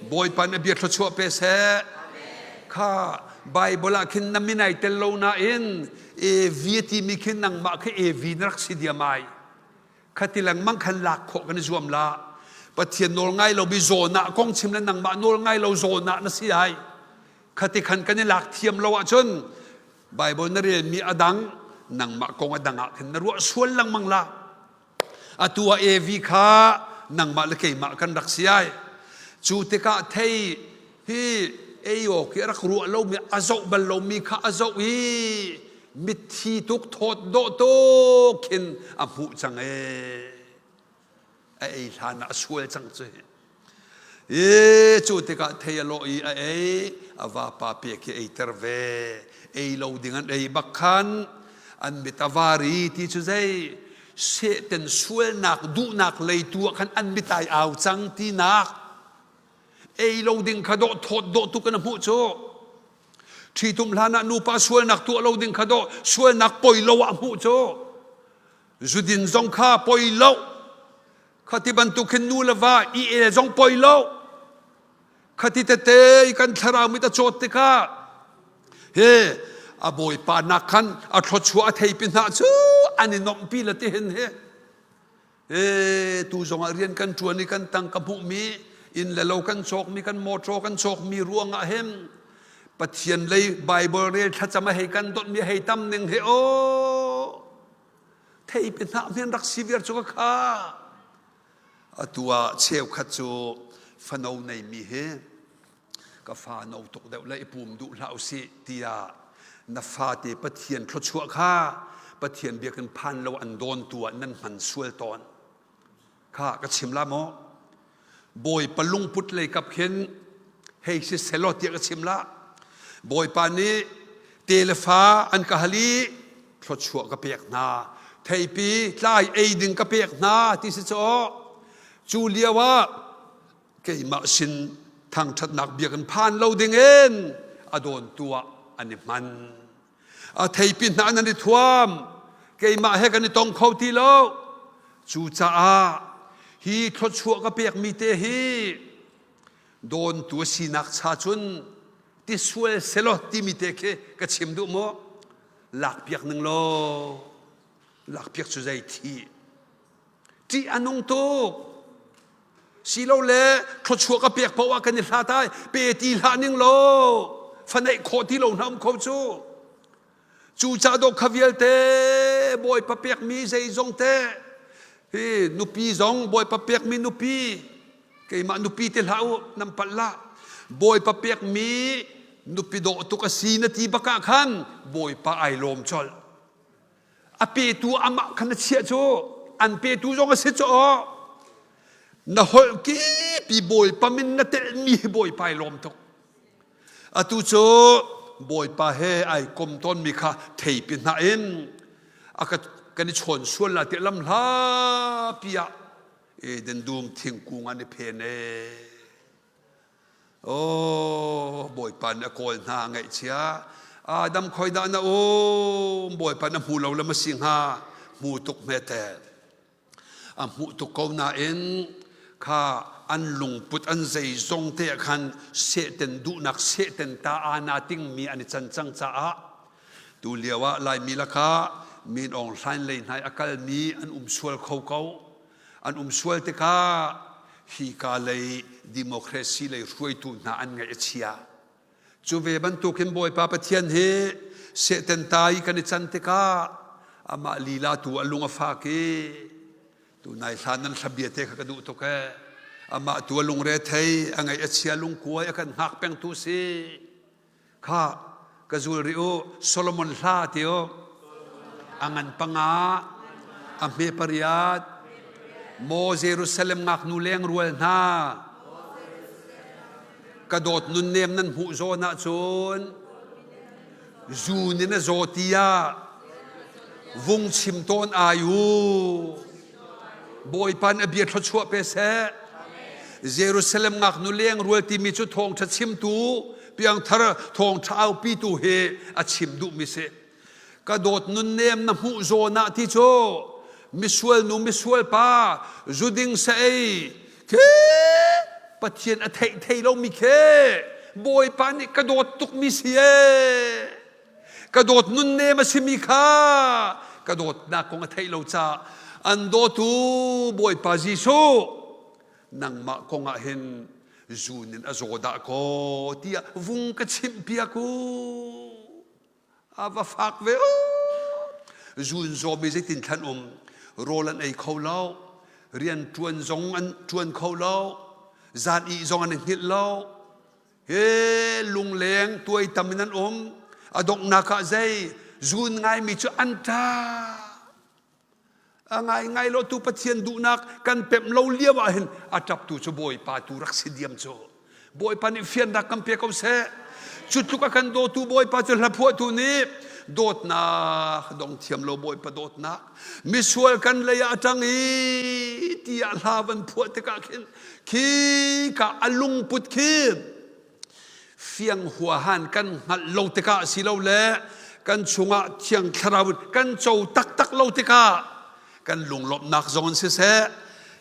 Bawipa nih a bia thluachuah pe seh. Kha Baibal ah khin na min ai tel lo nain Evi a timi khi nangmah khi Evi na rak si diam ai. Khati lengmang khan lak khawh kan i zuam la. Pathian nawl ngai lomi zawn ah kong chim le nangmah nawl ngai lo zawn ah na si ai. Khati khan kan i lak thiam lo ahcun Bible na relmi a dang nangmah kong a dang ah khan na ruah sual lengmang la. Atu ah Evi kha nangmah le keimah kan rak si ai. Cu tikah thei hi ei awk hi a rak ruah lomi a zoh bal lomi kha a zoh i mitthi tuk thawt dawh tuk khin a hmuh cang ee a ei hlan ah a sual cang cu hi e cu tikah thei a lawh i a ei a vapa pek hi eiter ve ei lo ding an ei bak khan an mit a var i ti cu zei Satan sualnak duhnak lei tu ah khan an mit ai au cang tinak ei lo ding kha dawh thawt dawh tuk in a hmuh cu ṭhitum hlan ah nupa sualnak tuah lo ding kha dawh sualnak poi lo ah hmuh cu zudin zong kha poi lo khati bantuk hin nu le va i el zong poi lo khati tete kan thlarau mit a cawt tikah he a bawipa nak khan a thluachuah a theipi hna cu an i nomhpi la ti hin he E tu zongah rian kan ṭuan i kan tangka hmuhmi inn le lo kan cawkmi kan mawṭaw kan cawkmi ruangah hin Pathian lei Bible rel thlacam a hei kan donhmi hei tam ning he aw theipi hnah men rak si viar cu ka kha. Atu ah cheukhat cu fano neimi hi ka fa no tuk deuh le i pum duh hlah usih tiah na fate Pathian thluachuah kha Pathian biakinn phan lo an dawntu ah nan hman sual tawn. Kha ka chim la maw? Bawipa lungput lei kap khin hei si selaw tiah ka chim la. Bawipa nih te le fa an ka hal i thluachuah ka pek hna. Theipi tlai ei ding ka pek hna ti si caw. Cu lio ah keimah sin thangṭhatnak biakinn phan lo dingin a dawntu ah an i hman. A theipi hna nan i thuam. Keimah he kan i tong kho ti lo. Cucaah hi thluachuah ka pekmi te hi dawntu a sinak cha cun ti sual selaw timi te khi ka chim duh maw? Lakpiak ning law lakpiak cu zei thi ṭih a nung tuk silole thluachuah ka pek paoh ah kan i hlat ai pe ti hlah ning law fa neih khawh ti lo hna um kho cu cucah dawh kha vialte bawipa pekmi zeizong te hi nupi zong bawipa pekmi nupi keimah nupi te hlah u nan palh lah bawipa pekmi nupi dawh tuk a si na ti bak ah khan bawipa ai lawm colh A petu amah khan na chiah cu an petu zong a si cu aw. Na holh kipi Bawipa min na telhmi hi Bawipa ai lawm tuk. Atu cu Bawipa he ai kom tawnmi kha theipi hna in a ka kan i chawn sual la tiah lam hlapi ah Eden dum thingkung an i phen ee. Oh, Bawipa nih a kawl hna ngaihchia. Adam khoi dah na um? Bawipa na hmu lo le ma si hnga? Hmu tuk hme te. A hmuh tuk ko nain kha an lungput an zeizong te ah khan sehten duhnak sehten ta ana tingmi an i can cang caah tu lio ah Laimi lakah Min Aung Hlaing lei hna i a kalmi an um sual kho ko. An um sual tikah hika lei democracy lei hruaitu hna an ngaih a chia. Cu ve bantukin Bawipa Pathian hi Satan ta i kan i can tikah amah lila tu a lung a fak i tunai hlan nan hlabia te kha ka duh tuk ee. Amah tu a lungre thei, a ngaih a chia lungkuai a kan hngak pengtu si. Kha ka zul rih u Solomon hla ti u a ngan panga a hme pariat maw Jerusalem ngaknu leng rual hna ka dawt nunnem nan hmuh zawn ahcun zun in a zaw tiah vung chim tawn ai u Bawipa nih a bia thluachuah pe seh. Jerusalem ngaknu leng rual timi cu thawngṭha chimtu, piangthar thawngṭha aupitu hi a chim duhmi si. Ka dawt nunnem na hmuh zawn ah ti cu misual nu misual pa zuding sa ei khi Pathian a theih thei lomi khi Bawipa nih ka dawt tukmi si ee. Ka dawt nunnem a simi kha ka dawtnak kong a theih lo caah an dawtu Bawipa Jesuh nangmah kong ah hin zun in a zaw dah kaw tiah vung ka chimh piak u a va fak ve u zun zawmi zeitin thlan um rawl an ei kho lo rian ṭuan zong an ṭuan kho lo zan ih zong an i hngilh lo He lungleng tuaitam in an um. A donghnak ah zei zun ngaimi cu an ṭa. A ngaingai lo tu Pathian duhnak kan pemh lo lio ah hin a ṭaptu cu Bawipa tu rak si diam cu. Bawipa nih fiannak kan pe ko seh. Cu tluk a kan dawtu Bawipa cu hlaphuahtu nih dawtnak dong thiam lo Bawipa dawtnak misual kan lei ah a ṭang i tiah hla van phuah tikah khin Khi ka a lungput khi fiang huahan kan hngalh lo tikah silole kan chungah Thiang Thlarau in kan co taktak lo tikah kan lunglawmhnak zong in siseh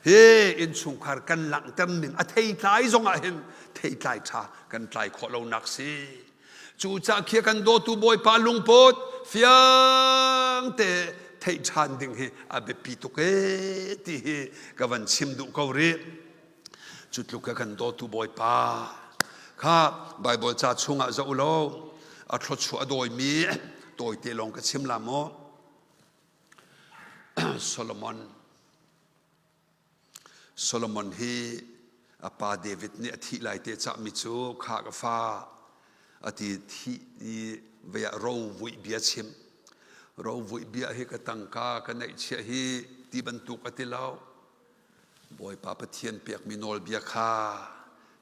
hi innchungkhar kan langhter ning a theitlai zong ah hin theitlai ṭha kan tlai khawh lonak si. Cucaah khia kan dawtu Bawipa lungput fiang te theih ṭhan ding hi a biapi tuk ee ti hi ka van chim duh ko rih. Cu tluk ka kan dawtu Bawipa kha Baibal ca chungah zoh u law a thluachuah a dawimi tawite lawng ka chim la maw? Solomon. Solomon hi a pa David nih a thih lai te cahmi cu kha ka fa a ti thih i vei ah ro vuih bia chim. Ro vuih bia hi ka tangka ka neihchiah hi ti bantuk a ti lo. Bawipa Pathian pekmi nawlbia kha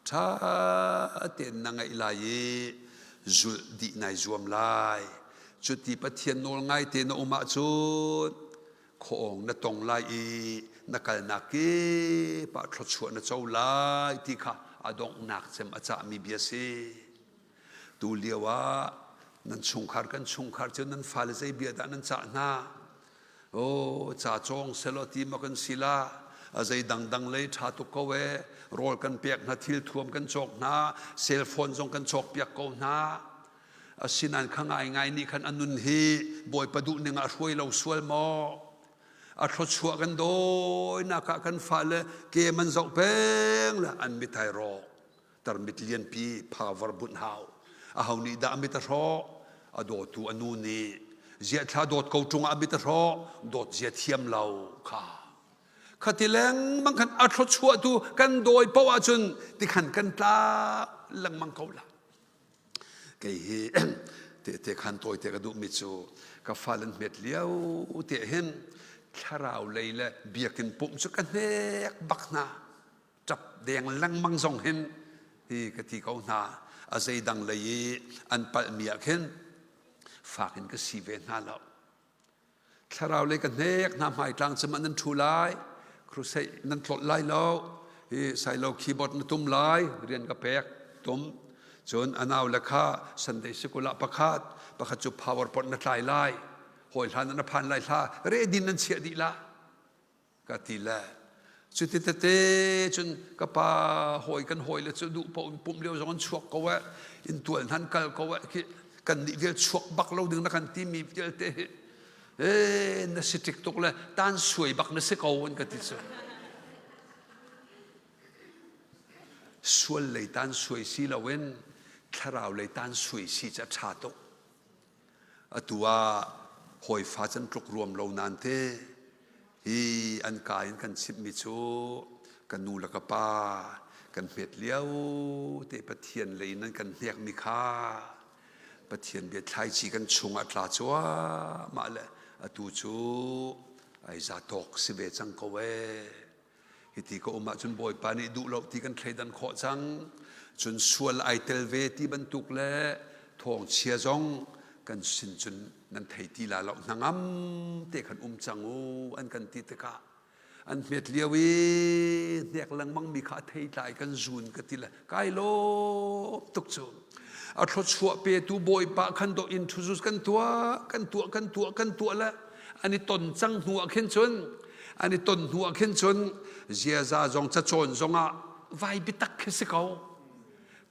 ṭha tein na ngaih lai i zulh dih nai zuam lai. Cuti Pathian nawl ngai te na um ahcun khuaawng na tong lai i na kalnak kip ah thluachuah na co lai ti kha a donghnak cem a cahmi bia si. Tu lio ah nan chungkhar kan chungkhar cu nan fale zei bia dah nan cah hna? Oh, ca cawng selaw ti ma kan si la. A zei dangdang lei ṭha tuk ko e. Rawl kan pek hna, thil thuam kan cawk hna, cell phone zong kan cawk piak ko hna. Asinain kha ngaingai nih khan a nun hi Bawipa duh ning ah a hruai lo sual maw? A thluachuah kan dawinak ah kan fale ke man zoh peng le an mit ai rawk. Tarmit lianpi power bunh hau. Aho nih dah a mit a hrawh? A dawtu a nu nih. Ziah thla dawt ko ṭung ah a mit a hrawh? Dawt zia thiam lo kha. Khati lengmang khan a thluachuahtu kan dawi paoh ahcun tikhan kan tla lengmang ko la. Kei hi tehte khan tawite ka duhmi cu ka fale an hmet lio te hin thlarau lei le biakinn pumh cu ka hnek bak hna. Ṭap deng lengmang zong hin hi ka ti ko hna. A zeidang lei i an palhmi ah khin fak in ka si ve hna lo. Thlarau lei ka hnek hna hmaitlang cem ah nan ṭhu lai, crusade nan tlolh lai lo, hi sailo keyboard na tum lai, rian ka pek tum. Cun a nau le kha Sunday sikul ah pakhat, pakhat cu powerpoint na tlai lai, hawi hlan na phan lai hla, ready nan chiah dih la. Ka ti le cuti tete cun ka pa hawi kan hawi le cu duh paoh in pumh lio zong an chuak ko eh in tual hnan kal ko eh khi kan nih vial chuak bak lo ding na kan ti mi vialte hi eh na si tik tuk le tan suai bak na si ko an ka ti cu sual lei tan suai si loin thlarau lei tan suai si cu a ṭha tuk Atu ah hawifa can tluk ruam lo nain te hi an ka in kan chimhmi cu ka nu le ka pa kan hmet lio te Pathian lei in an kan hnekmi kha Pathian bia thlaici kan chungah tla cuahmah le atu cu ai za tawk si ve cang ko ee. Hiti ka um ahcun Bawipa nih duh lo ti kan thleidan khawh cang. Cun sual ai tel ve ti bantuk le thawngchia zong kan sin cun nan thei ti la lo hnangam te khan um cang u an kan ti tikah an hmet lio i hnek lengmang mi kha a thei tlai kan zun ka ti le kai lawm tuk cu a thluachuah petu Bawipa khan do introduce kan tuah kan tuah kan tuah kan tuah le an i ton cang hnu ah khin cun an i ton hnu ah khin cun ziaza zong cacawn zong ah vai biatak khi si ko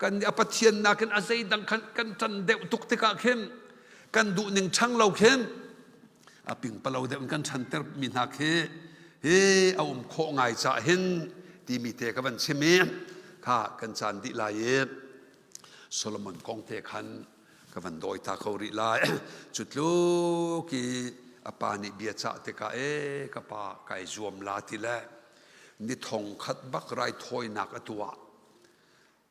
kan a pathian nakin a zeidang khan kan ṭan deuh tuk tikah khin kan duh ning ṭhang lo khin a pingpalo deuh in kan ṭhanter mi hna khi hi a um khawh ngai cah hin timi te ka van chim i kha kan caan dih lai i Solomon kong te khan ka van dawi ta ko rih lai cu tluk i a pa nih bia cah tikah e ka pa kai zuam la ti le ni thong khat bak raithawinak a tuah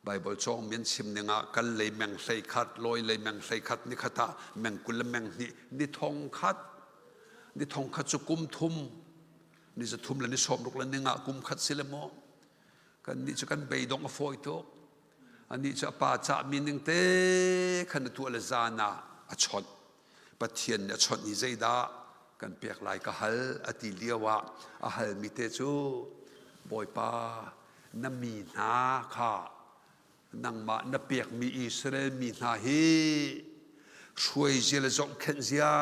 Baibal cawng min chim ning ah kal lei meng hlei khat lawi lei meng hlei khat ni khat ah meng 20 le meng hnih ni thong khat ni thong khat cu kum thum ni za thum le ni sawm ruk le ni nga kum khat si le maw kan nih cu kan beidong a fawi tuk Anih cu a pa cahmi ning te khan a tuah le zan ah a chawnh. Pathian nih a chawnh i zeidah kan pek lai ka hal a ti lio ah a halmi te cu Bawipa na mi hna kha nangmah na pekmi Israel mi hna hi hruai zia le zohkhenh zia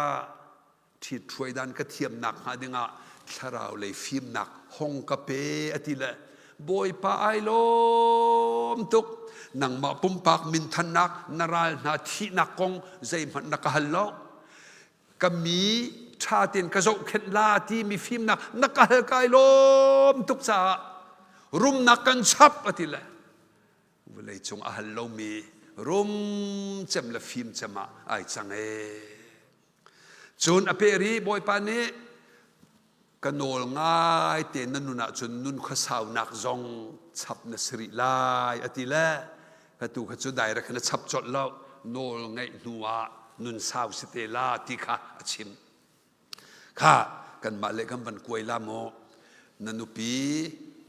ṭhithruai dan ka thiamnak hnga dingah thlarau lei fimnak hong ka pe a ti le Bawipa ai lawm tuk nangmah pumpak minthannak na ral hna thihnak kong zeihmanh na ka hal lo ka mi ṭha tein ka zohkhenh la ti mi fimnak na ka hal kai lawm tuk caah rumnak kan chap a ti le vawlei cung a hal lomi rum cem le fim cem ah ai cang ee Cun a peh rih, Bawipa nih. Ka nawl ngai te na nun ahcun nun khuasaunak zong chap na si rih lai a ti le ka tu kha cu direct na chap colh lo nawl ngeih hnu ah nun sau si te la ti kha a chim. Kha kanmah le kan van kuai la maw na nupi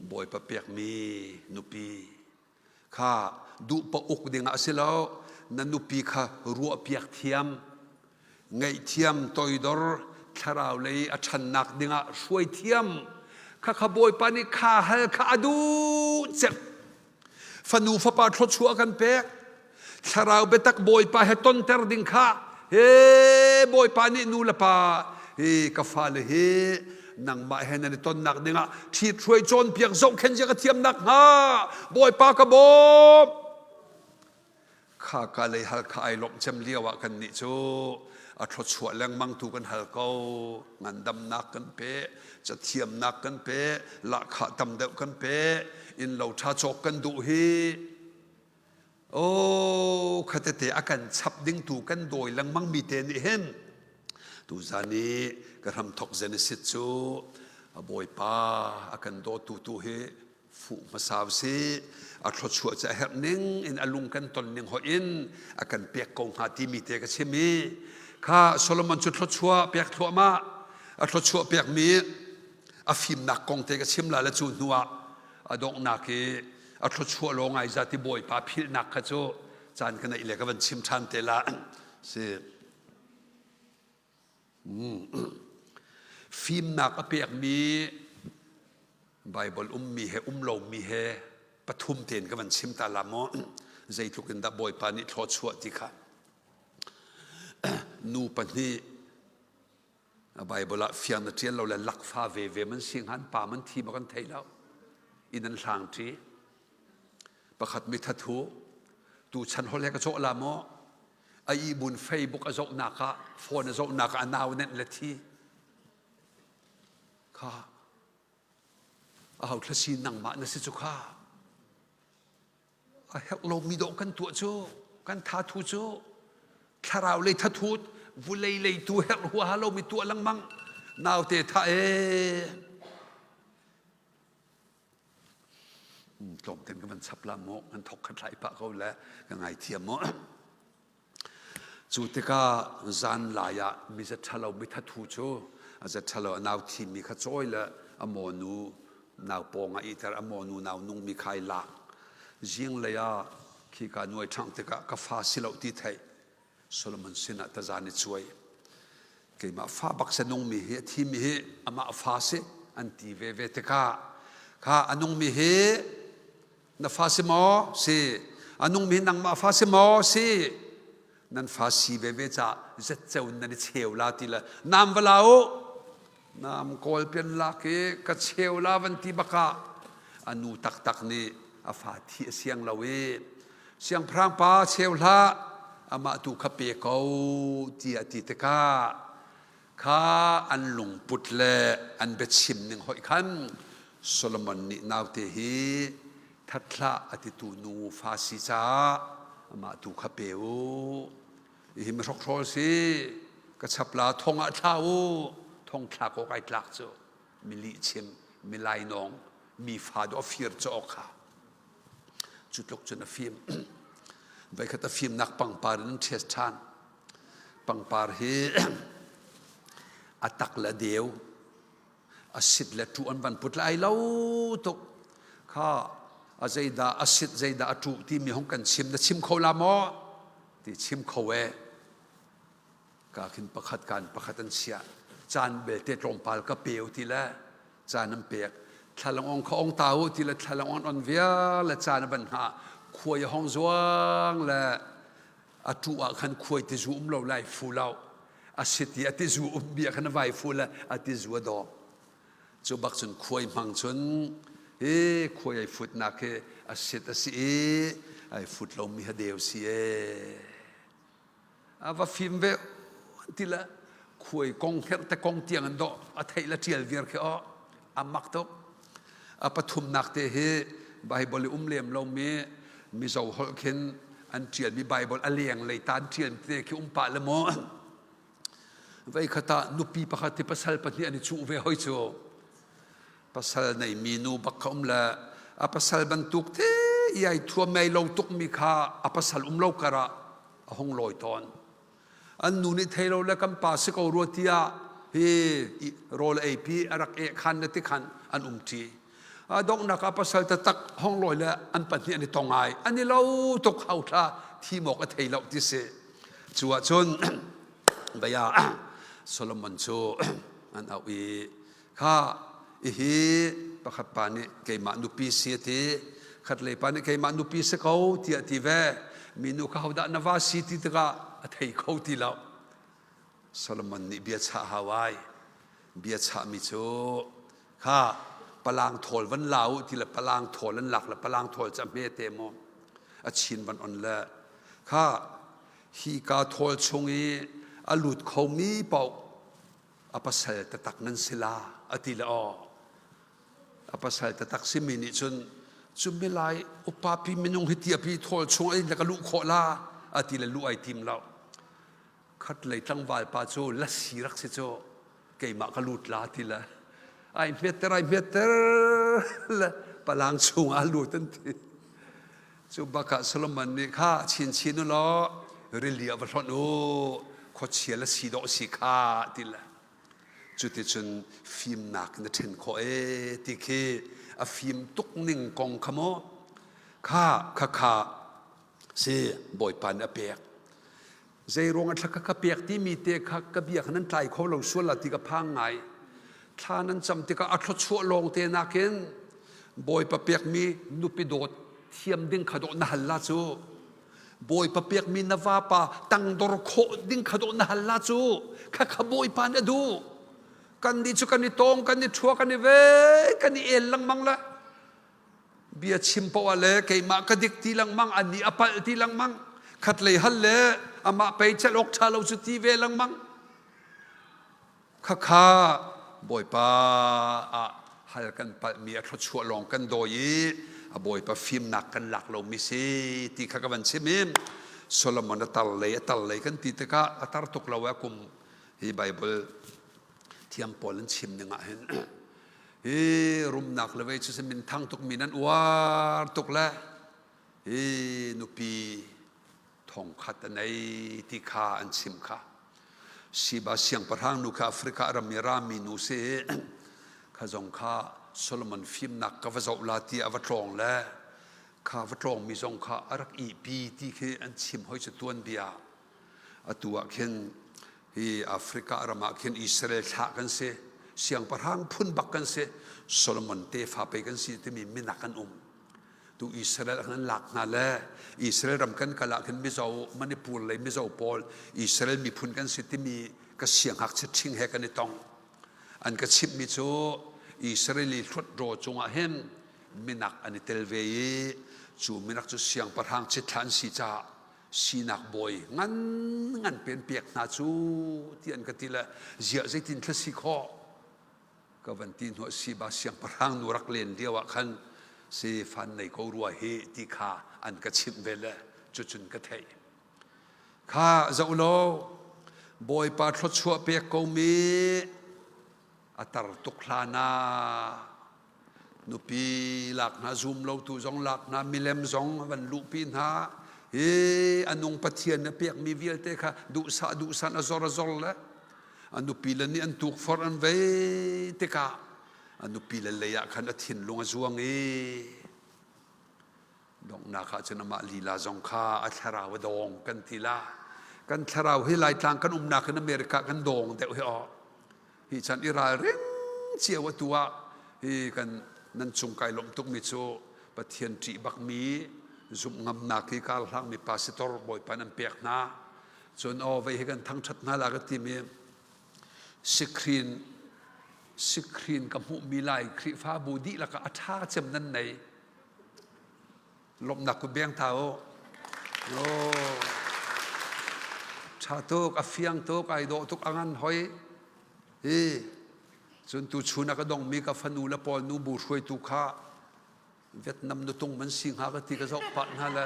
Bawipa pekmi nupi kha duhpa uk dingah a si lo na nupi kha ruahpiak thiam ngaihthiam toidor thlarau lei a ṭhannak dingah hruai thiam kha kha Bawipa nih kha hal kha a duh cem fanu fapa thluachuah kan pek thlarau biatak Bawipa he tonter ding kha he Bawipa nih nu le pa hi ka fale hi nangmah he nan i tonnak dingah ṭhithruai cawnpiak zohkhenh zia ka thiamnak hnga Bawipa ka bawm kha ka lei hal kha ai lawmh cem lio ah kan nih cu a thluachuah lengmang tu kan hal ko ngandamnak kan pe cathiamnak kan pe lahkhah tam deuh kan pe inn lo ṭha cawk kan duh hi Oh, khatete a kan chap ding tu kan dawi lengmang mi te nih hin tuzan i ka hramthok Genesis cu a bawipa a kan dawtu tu hi fuh hmasa si a thluachuah cu a herh ning in a lung kan ton ning hoih in a kan pek ko hnga timi te ka chim i kha Solomon cu thluachuah pek thluahmah a thluachuah pekmi a fimnak kong te ka chim la le cu hnu ah a donghnak i a thluachuah law ngai za ti bawipa philhnak kha cu caan ka neih le ka van chim ṭhan te la si fimnak a pekmi Bible ummi he um lomi he pathum tein ka van chim ta la maw zeitluk in dah bawipa nih thluachuah ti kha nu pahnih Bible ah fiang na ṭial lo le lakfa veve man si hngan pa man thi ma kan thei lo inn an hlang ṭi pakhat mi thathu tu chan hol he ka cawh la maw a ihbun Facebook a zohnak ah phone a zohnak ah a nau nenh le thi kha a ho thlasi nangmah na si cu kha a herh lomi dawh kan tuah cu kan thathu cu thlarau lei thathut vulei lei tu herh huaha lomi tuah lengmang naute tha e tlawmten ka van chap la maw kan thok khat lai pah ko le ka ngai thiam maw Cu tikah zanlai ah miza ṭhalo mithathu cu a za ṭhalo a nau thimi kha cawi le a mawnu nau pawng ah iter a mawnu nau nungmi kha ai lak. Zinglei ah khika nuai ṭhangh tikah ka fa si lo ti theih Solomon sinah tazan i cuai. Keimah fa bak sa nungmi hi a thimi hi amah fa si an ti veve tikah kha a nungmi hi Na fa si maw? Si. A nungmi nangmah fa si maw? Si. Nan fa si veve ca zetceu in nan i cheu la ti le nam va la u. Nam kawl pian lak i ka cheu la van ti bakah a nu taktak nih a fa thi a siang lo i siangpahrang pa cheu hlah amah tu kha pe ko tiah a ti tikah kha an lungput le an biachim ning hoih khan Solomon nih naute hi that hlah a titu nu fa si caah amah tu kha pe u hi mi hrokhrawl si ka chap la thong ah thla u thong thlak awk ai tlak cu mi lihchim mi lainawng mi fa dawh fir caw kha cu tluk cun a fim voikhat a fimnak pangpar in an ṭhias ṭhan Pangpar hi a tak le deu, a sit le ṭuh an van put lai lo tuk. Kha a zeidah a sit zeidah a ṭuh timi hong kan chim na chim kho la maw? Ti chim kho e. Ka khin pakhat kan pakhat an chiah. Caan belte tlawmpal ka peu ti le caan an pek. Thlalangawng kha ong ta u ti le thlalangawng on vial le caan a van hngah. Khuai a hong zuang le a tu ah khan khuai tizu um lo lai fu lo a sit i a tizu um bia khan a vai fu le a tizu a dawm cu bak cun khuai hmang cun hi khuai ai futnak hi a sit a si i ai fut lomi ha deu si e a va fim ve ti le khuai kong herh te kong tiang an dawh a theih le ṭial viar khi aw a mak tuk A pathumnak te hi Baibal i um lem lomi Mizo holh khin an ṭialmi Baibal a lenglei ta an ṭialmi te khi um pah le maw? Veikhat ah nupi pakhat hi pasal pahnih an i cuh ve hoi cu. Pasal neimi nu bak kha um le a pasal bantuk te i ai thuam mei lo tukmi kha a pasal um lo kar ah a hung lawi tawn. An nu nih thei lo le kan pa si ko rua tiah hi rawl ei pi a rak eh khan le ti khan an um ṭi. A donghnak ah pasal taktak hong lawi le an pahnih an i tong ai. An i lo tuk hau thla thim awk a thei lo ti si. Cu ahcun bia Solomon cu an auh i kha hihi pakhat pa nih keimah nupi si a ti khatlei pa nih keimah nupi si ko tiah ti ve minu kha hodah na va si ti tikah a thei kho ti lo Solomon nih bia chah hau ai bia chahmi cu kha palang thawl van la u ti le palang thawl an lak le palang thawl cu a hme te maw a chin van on le kha hi ka thawl chung i a lut khomi paoh a pasal taktak nan si la a ti le aw a pasal taktak simi nih cun cu milai upa pi minung hi tia pi thawl chung in ka luh khawh la a ti le luh ai tim lo khat lei tlangval pa cu lasi rak si cu keimah ka lut la ti le ai hmetter ai hmetter le palang chung ah lut an ti Cu bak ah Solomon nih kha chinchin u law rili ah va hlonh u, khuachia le si dawh si kha ti le cuticun fimnak na ṭhen khawh ee ti khi a fim tuk ning kong kha maw kha kha kha si Bawipa nih a pek. Zei ruang ah thla kha ka pek timi te kha ka bia kha nan tlai kho lo sual la ti ka phang ngai. Thla nan cam tikah a thluachuah lawng te nakin Bawipa pekmi nupi dawt thiam ding kha dawh na hal la cu. Bawipa pekmi na vapa tangdor khawh ding kha dawh na hal la cu. Kha kha Bawipa nih a duh. Kan nih cu kan i tawng, kan i ṭhua, kan i ve, kan i el lengmang le bia chim poah le keimah ka dik ti lengmang annih a palh ti lengmang khatlei hal le amah pei celh awk ṭha lo cu ti ve lengmang khakha bawipa ah hal kan palhmi a thluachuah lawng kan dawi i a bawipa fimnak kan lak lomi si ti kha ka van chim i Solomon a tar lei a tar lei kan ti tikah a tar tuk lo a kum hi Bible thiam pawl an chim ning ah hin Hi rumnak le vei cu si minthang tuk mi nan uar tuk le hi nupi thongkhat a nei ti kha an chim kha. Siba siangpahrang nu kha Africa ram i rami nu si kha zong kha Solomon fimnak ka va zoh la ti a va tlawng le kha va tlawngmi zong kha a rak ihpi ti khi an chim hoi cu tuanbia. Atu ah khin hi Africa ram ah khin Israel thlah kan si, siangpahrang phun bak kan si, Solomon tefa pei kan si timi minak an um. Tu Israel an lak hna le Israel ram kan kal ah khin Mizo, Manipur lei Mizo pawl Israel miphun kan si timi ka siangngakchia ṭhing he kan i tong. An ka chimhmi cu Israeli hluatdaw cungah hin minak an i tel ve i cu minak cu siangpahrang cithlah an si caah sinak bawi ngan ngan pen pek hna cu ti an ka ti le ziah zeitin thla si khawh ka van ti hnuah siba siangpahrang nu rak len lio ah khan si fan nei ko rua hi ti kha an ka chimh ve le cucun ka theih kha zoh law bawipa thluachuah pek ko mi a tar tuk hlan ah nupi lak hna zum lotu zong lak hna milem zong van luhpi hna hi a nung pathian na pekmi vialte kha duhsah duhsan a zor a zor le a nupi le nih an tukforh an vei tikah a nupi le lei ah khan a thinlung a zuang i Donghnak ah cun amah lila zong kha a thlarau a dawng kan ti la. Kan thlarau hi Laitlang kan umnak in America kan dawng deuh hi aw. Hi chan i ralring cio atu ah hi kan nan cung kai lawmh tukmi cu Pathian ṭih bakmi zumh ngamnak hi kar hlangmi pastor Bawipa nan pek hna. Cun aw vei hi kan thangṭhat hna la ka timi sikrin sikrin ka hmuhmi lai Khrihfabu dihlak ah a ṭha cem nan nei. Lawmhnak kut beng ta u. Ṭha tuk, a fiang tuk, ai dawh tuk, a ngan hoi. Hi, cun tu chun a ka dongmi ka fanu le pawl nu bu hruaitu kha Vietnam nutung man si hnga ka ti ka zoh pah hna le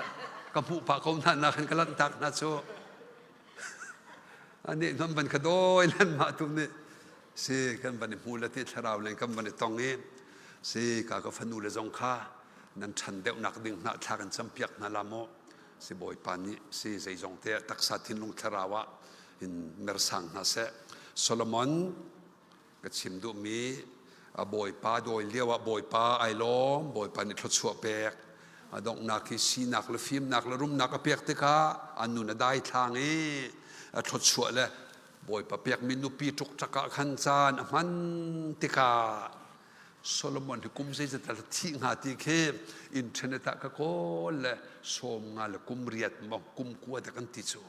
ka hmuh pah ko hna na khan ka lanhtak hna cu. Anih nan van ka dawi lan mah tu nih si kan van i hmu le ti thlarau len kan van i tong i si ka ka fanu le zong kha nan ṭhan deuhnak ding hna thla kan campiak hna la maw si Bawipa nih si zeizong te taksa thinlung thlarau ah in mersang hna seh. Solomon ka chim duhmi a Bawipa dawi lio ah Bawipa ai lawm Bawipa nih thluachuah pek a donghnak hi sinak le fimnak le rumnak a pek tikah a nun a dai thlang i a thluachuah le Bawipa pekmi nupi ṭukṭak ah khan caan a hman tikah Solomon hi kum zeizat dah thih hnga ti khi internet ah ka kawl le 50 le kum riat maw kum kua dah kan ti cu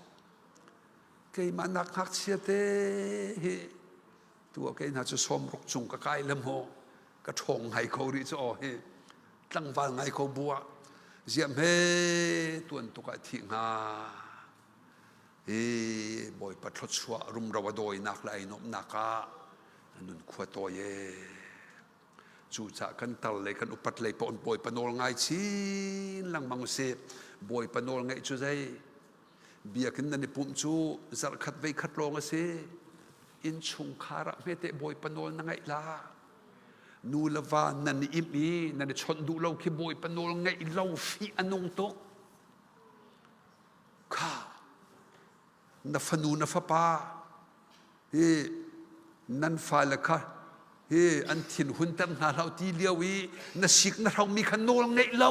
keimah nak ngakchia te hi tu ah kei hna cu 60 cung ka kai le maw ka ṭhawng ngai ko rih cu aw hi tlangval ngai ko bu ah ziah hme tuan tuk ah thih hnga hi Bawipa thluachuah rumro a dawinak le ai nuamhnak ah nun khua tawi ee cucah kan tar lei kan upat lei paoh Bawipa nawl ngai chin lengmang usih Bawipa nawl ngaih cu zei biakinn nan i pumh cu zarhkhat veikhat lawng a si innchungkhar ah hmeteh Bawipa nawl na ngaih la nu le va nan i imh i nan i chawnh duh lo khi Bawipa nawl ngaih lo fih a nung tuk kha na fanu na fapa hi nan fale kha hi an thin hunter hna hlah ti lio i na sik na hromi kha nawl ngeih lo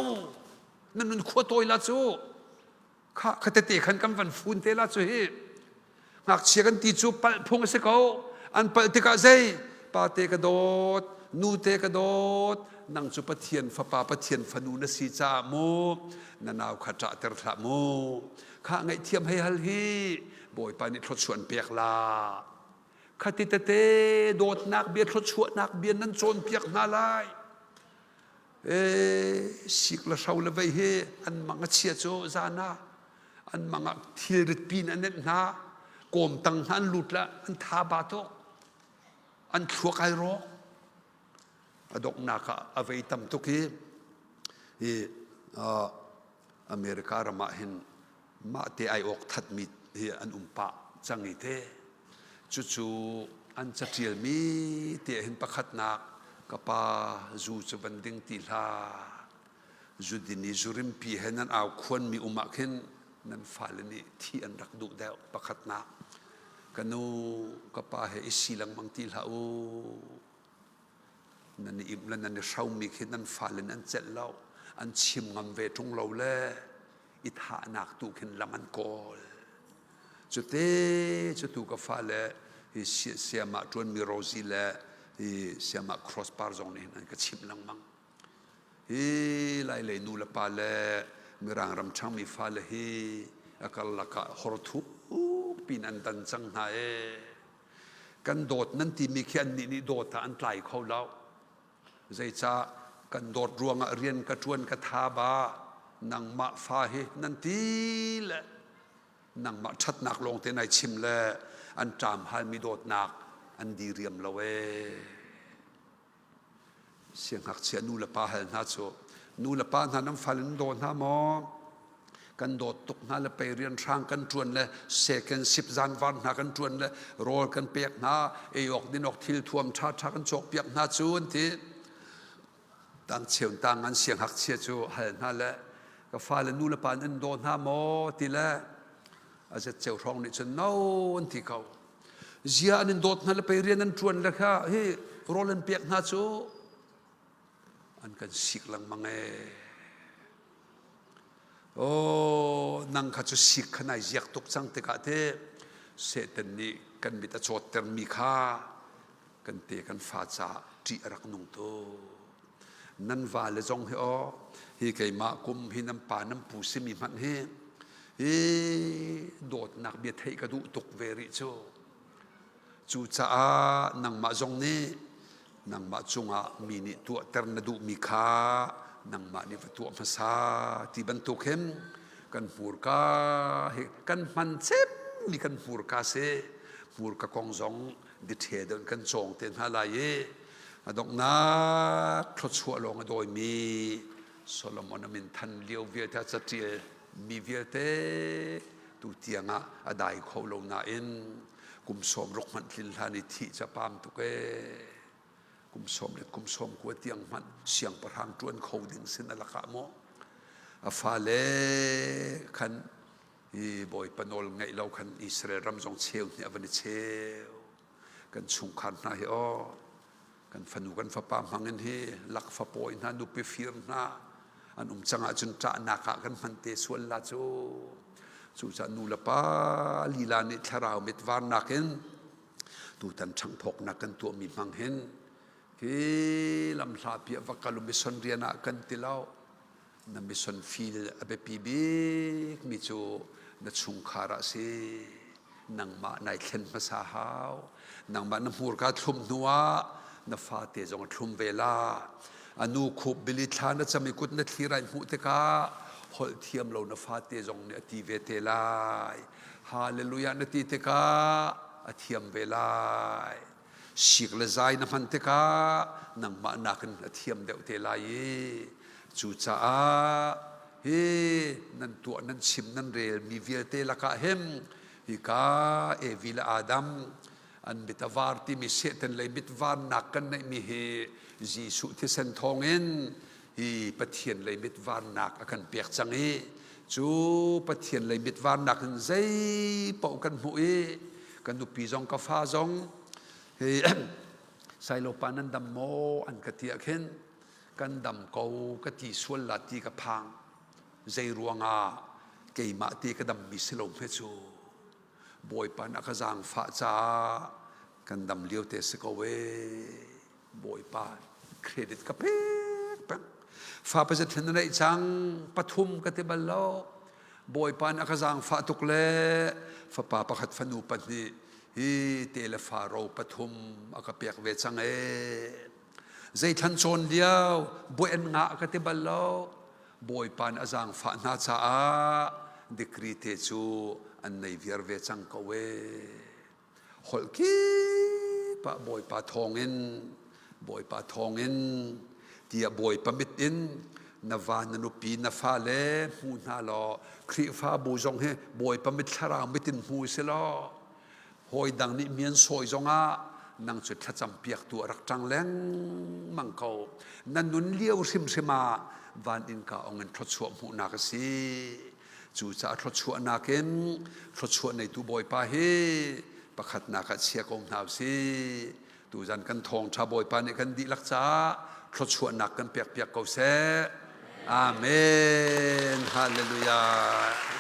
na nun khua tawi la cu kha kha tete khan kan van fun te la cu hi ngakchia kan ti cu palh phung a si ko an palh tikah zei pa te ka dawt nu te ka dawt nang cu Pathian fapa Pathian fanu na si caah mu na nau kha ṭahter hlah mu kha ngaihthiam hei hal hi Bawipa nih thluachuah an pek la khati tete dawtnak bia thluachuahnak bia nan cawnpiak hna lai e sik le hro le vei hi an mang a chia cu zan ah an mang ah thilrit pin an nenh hna kawm tang hna an lut la an tha ba tuk an thluak ai rawk a donghnak ah a vei tam tuk i hi America ram ah hin mah te ai awk thatmi hi an um pah cang i te cucu an caṭialmi te hin pakhatnak ka pa zu cu van ding ti hlah zu din i zu rimpi he nan au khuanmi um ah khin nan fale nih thi an rak duh deuh pakhatnak ka nu ka pa he i si lengmang ti hlah u Nan i imh le nan i hromi khi nan fale nih an celh lo, an chim ngam ve ṭung lo le i thahnak tu khin lam an kawl. Cute cutu ka fale hi siamah ṭuanmi Rosie le hi siamah Crossbar zong nih hin an ka chimh lengmang. Hi Lailei nu le pa le Mirang ram ṭhangmi fale hi a karlak ah horthuk pin an dan cang hna ee. Kan dawt nan timi khi annih nih dawt ah an tlai kho lo. Zeicah kan dawt ruangah rian ka ṭuan ka tha ba nangmah fa hi nan ti le nangmah ṭhatnak lawngte nai chim le an ṭam halmi dawtnak an diriam lo ee. Siangngakchia nu le pa hal hna cu nu le pa hna nan fale nan daw hna maw? Kan dawt tuk hna le pei rian hrang kan ṭuan le second shift zanvar hna kan ṭuan le rawl kan pek hna ei awk din awk thil thuam ṭhaṭha kan cawkpiak hna cu an ti. Tangcheu tang an siangngakchia cu hal hna le ka fale nu le pa nan daw hna maw ti le a zetceu hrawng nih cun no an ti ko. Zia an in dawt hna le pei rian an ṭuan le kha hi rawl an pek hna cu an kan sik lengmang ee. Oh, nang kha cu sik kha nai ziak tuk cang tikah te Satan nih kan mit a cawttermi kha kan te kan fa caah ṭih a rak nung tuk. Nan vale zong hi aw hi keimah kum hi nan pa nan pu simi hmanh hi hi dawtnak bia theih ka duh tuk ve rih cu. Cucaah nangmah zong nih nangmah cungah mi nih tuahter na duhmi kha nangmah nih va tuah hmasa ti bantuk hin kan hmurka hi kan hman cemmi kan hmurka si hmurka kong zong detail deuh in kan cawng te hna lai i a donghnak thluachuah lawng a dawimi Solomon a min than lio vialte a caṭial mi vialte tu tiangah a dai kho lo nain. Kum sawm ruk hmanh tlin hlan i thih ca pam tuk ee. Kum sawm le kum sawm kua tiang hmanh siangpahrang ṭuan kho ding sin a lakah maw a fale khan hi Bawipa nawl ngaih lo khan Israel ram zong cheu hnih a van i cheu. Kan chungkhar hna hi aw kan fanu kan fapa hmang in hi lakfa pawi hna nupi fir hna an um cang ahcun ṭahnak ah kan hman te sual la cu. Cucaah nu le pa lila nih thlarau mit varnak in tutan ṭhanghphawknak kan tuahmi hmang hin hi lamhlapi ah va kal u mission rian ah kan ti lo. Na mission field a biapi bikmi cu na chungkhar ah si. Nangmah nai thlen hmasa hau. Nangmah na hmurka thlum hnu ah na fate zong a thlum ve la. A nu khup bili thla na cam i kut na thlir ai hmuh tikah holh thiam lo na fate zong nih a ti ve te lai. Hallelujah na ti tikah a thiam ve lai. Sik le zai na hman tikah nangmah nakin a thiam deuh te lai i cucaah hi nan tuah nan chim nan rel mi vialte lakah hin hika Evi le Adam an mit a var timi Satan lei mit varnak kan neihmi hi Jesuh thisen thawngin hi Pathian lei mit varnak a kan pek cang i cu Pathian lei mit varnak in zei paoh kan hmuh i kan nupi zong ka fa zong hi Sailopa nan dam maw an ka ti ah khin kan dam ko ka ti sual la ti ka phang. Zei ruangah keimah ti ka dammi si lo hme cu. Bawipa na ka zaangfah caah kan dam lio te si ko ee. Bawipa credit ka pek peng. Fa pazat hin na neih cang pathum ka ti bal lo. Bawipa nih a ka zaangfah tuk le fapa pakhat fanu pahnih hi te le fa ro pathum a ka pek ve cang ee. Zeithlan cawn lio buai an ngah ka ti bal lo. Bawipa nih a zaangfah hna caah degree te cu an nei viar ve cang ko ee. Holh kip ah Bawipa thawngin Bawipa thawngin tiah Bawipa mit in na va na nupi na fale hmu hna law Khrihfabu zong hi Bawipa mit thlarau mit in hmu si law hawi dang nih mi an sawi zongah nang cu thlacam piaktu a rak ṭang lengmang ko. Na nun lio hrimhrim ah van innka ong in thluachuah hmuhnak a si. Cucaah thluachuahnak in thluachuah neitu Bawipa hi pakhatnak ah chia ko hna usih. Tuzan kan thawngṭha Bawipa nih kan dihlak caah thluachuahnak kan pekpiak ko seh. Amen. Hallelujah.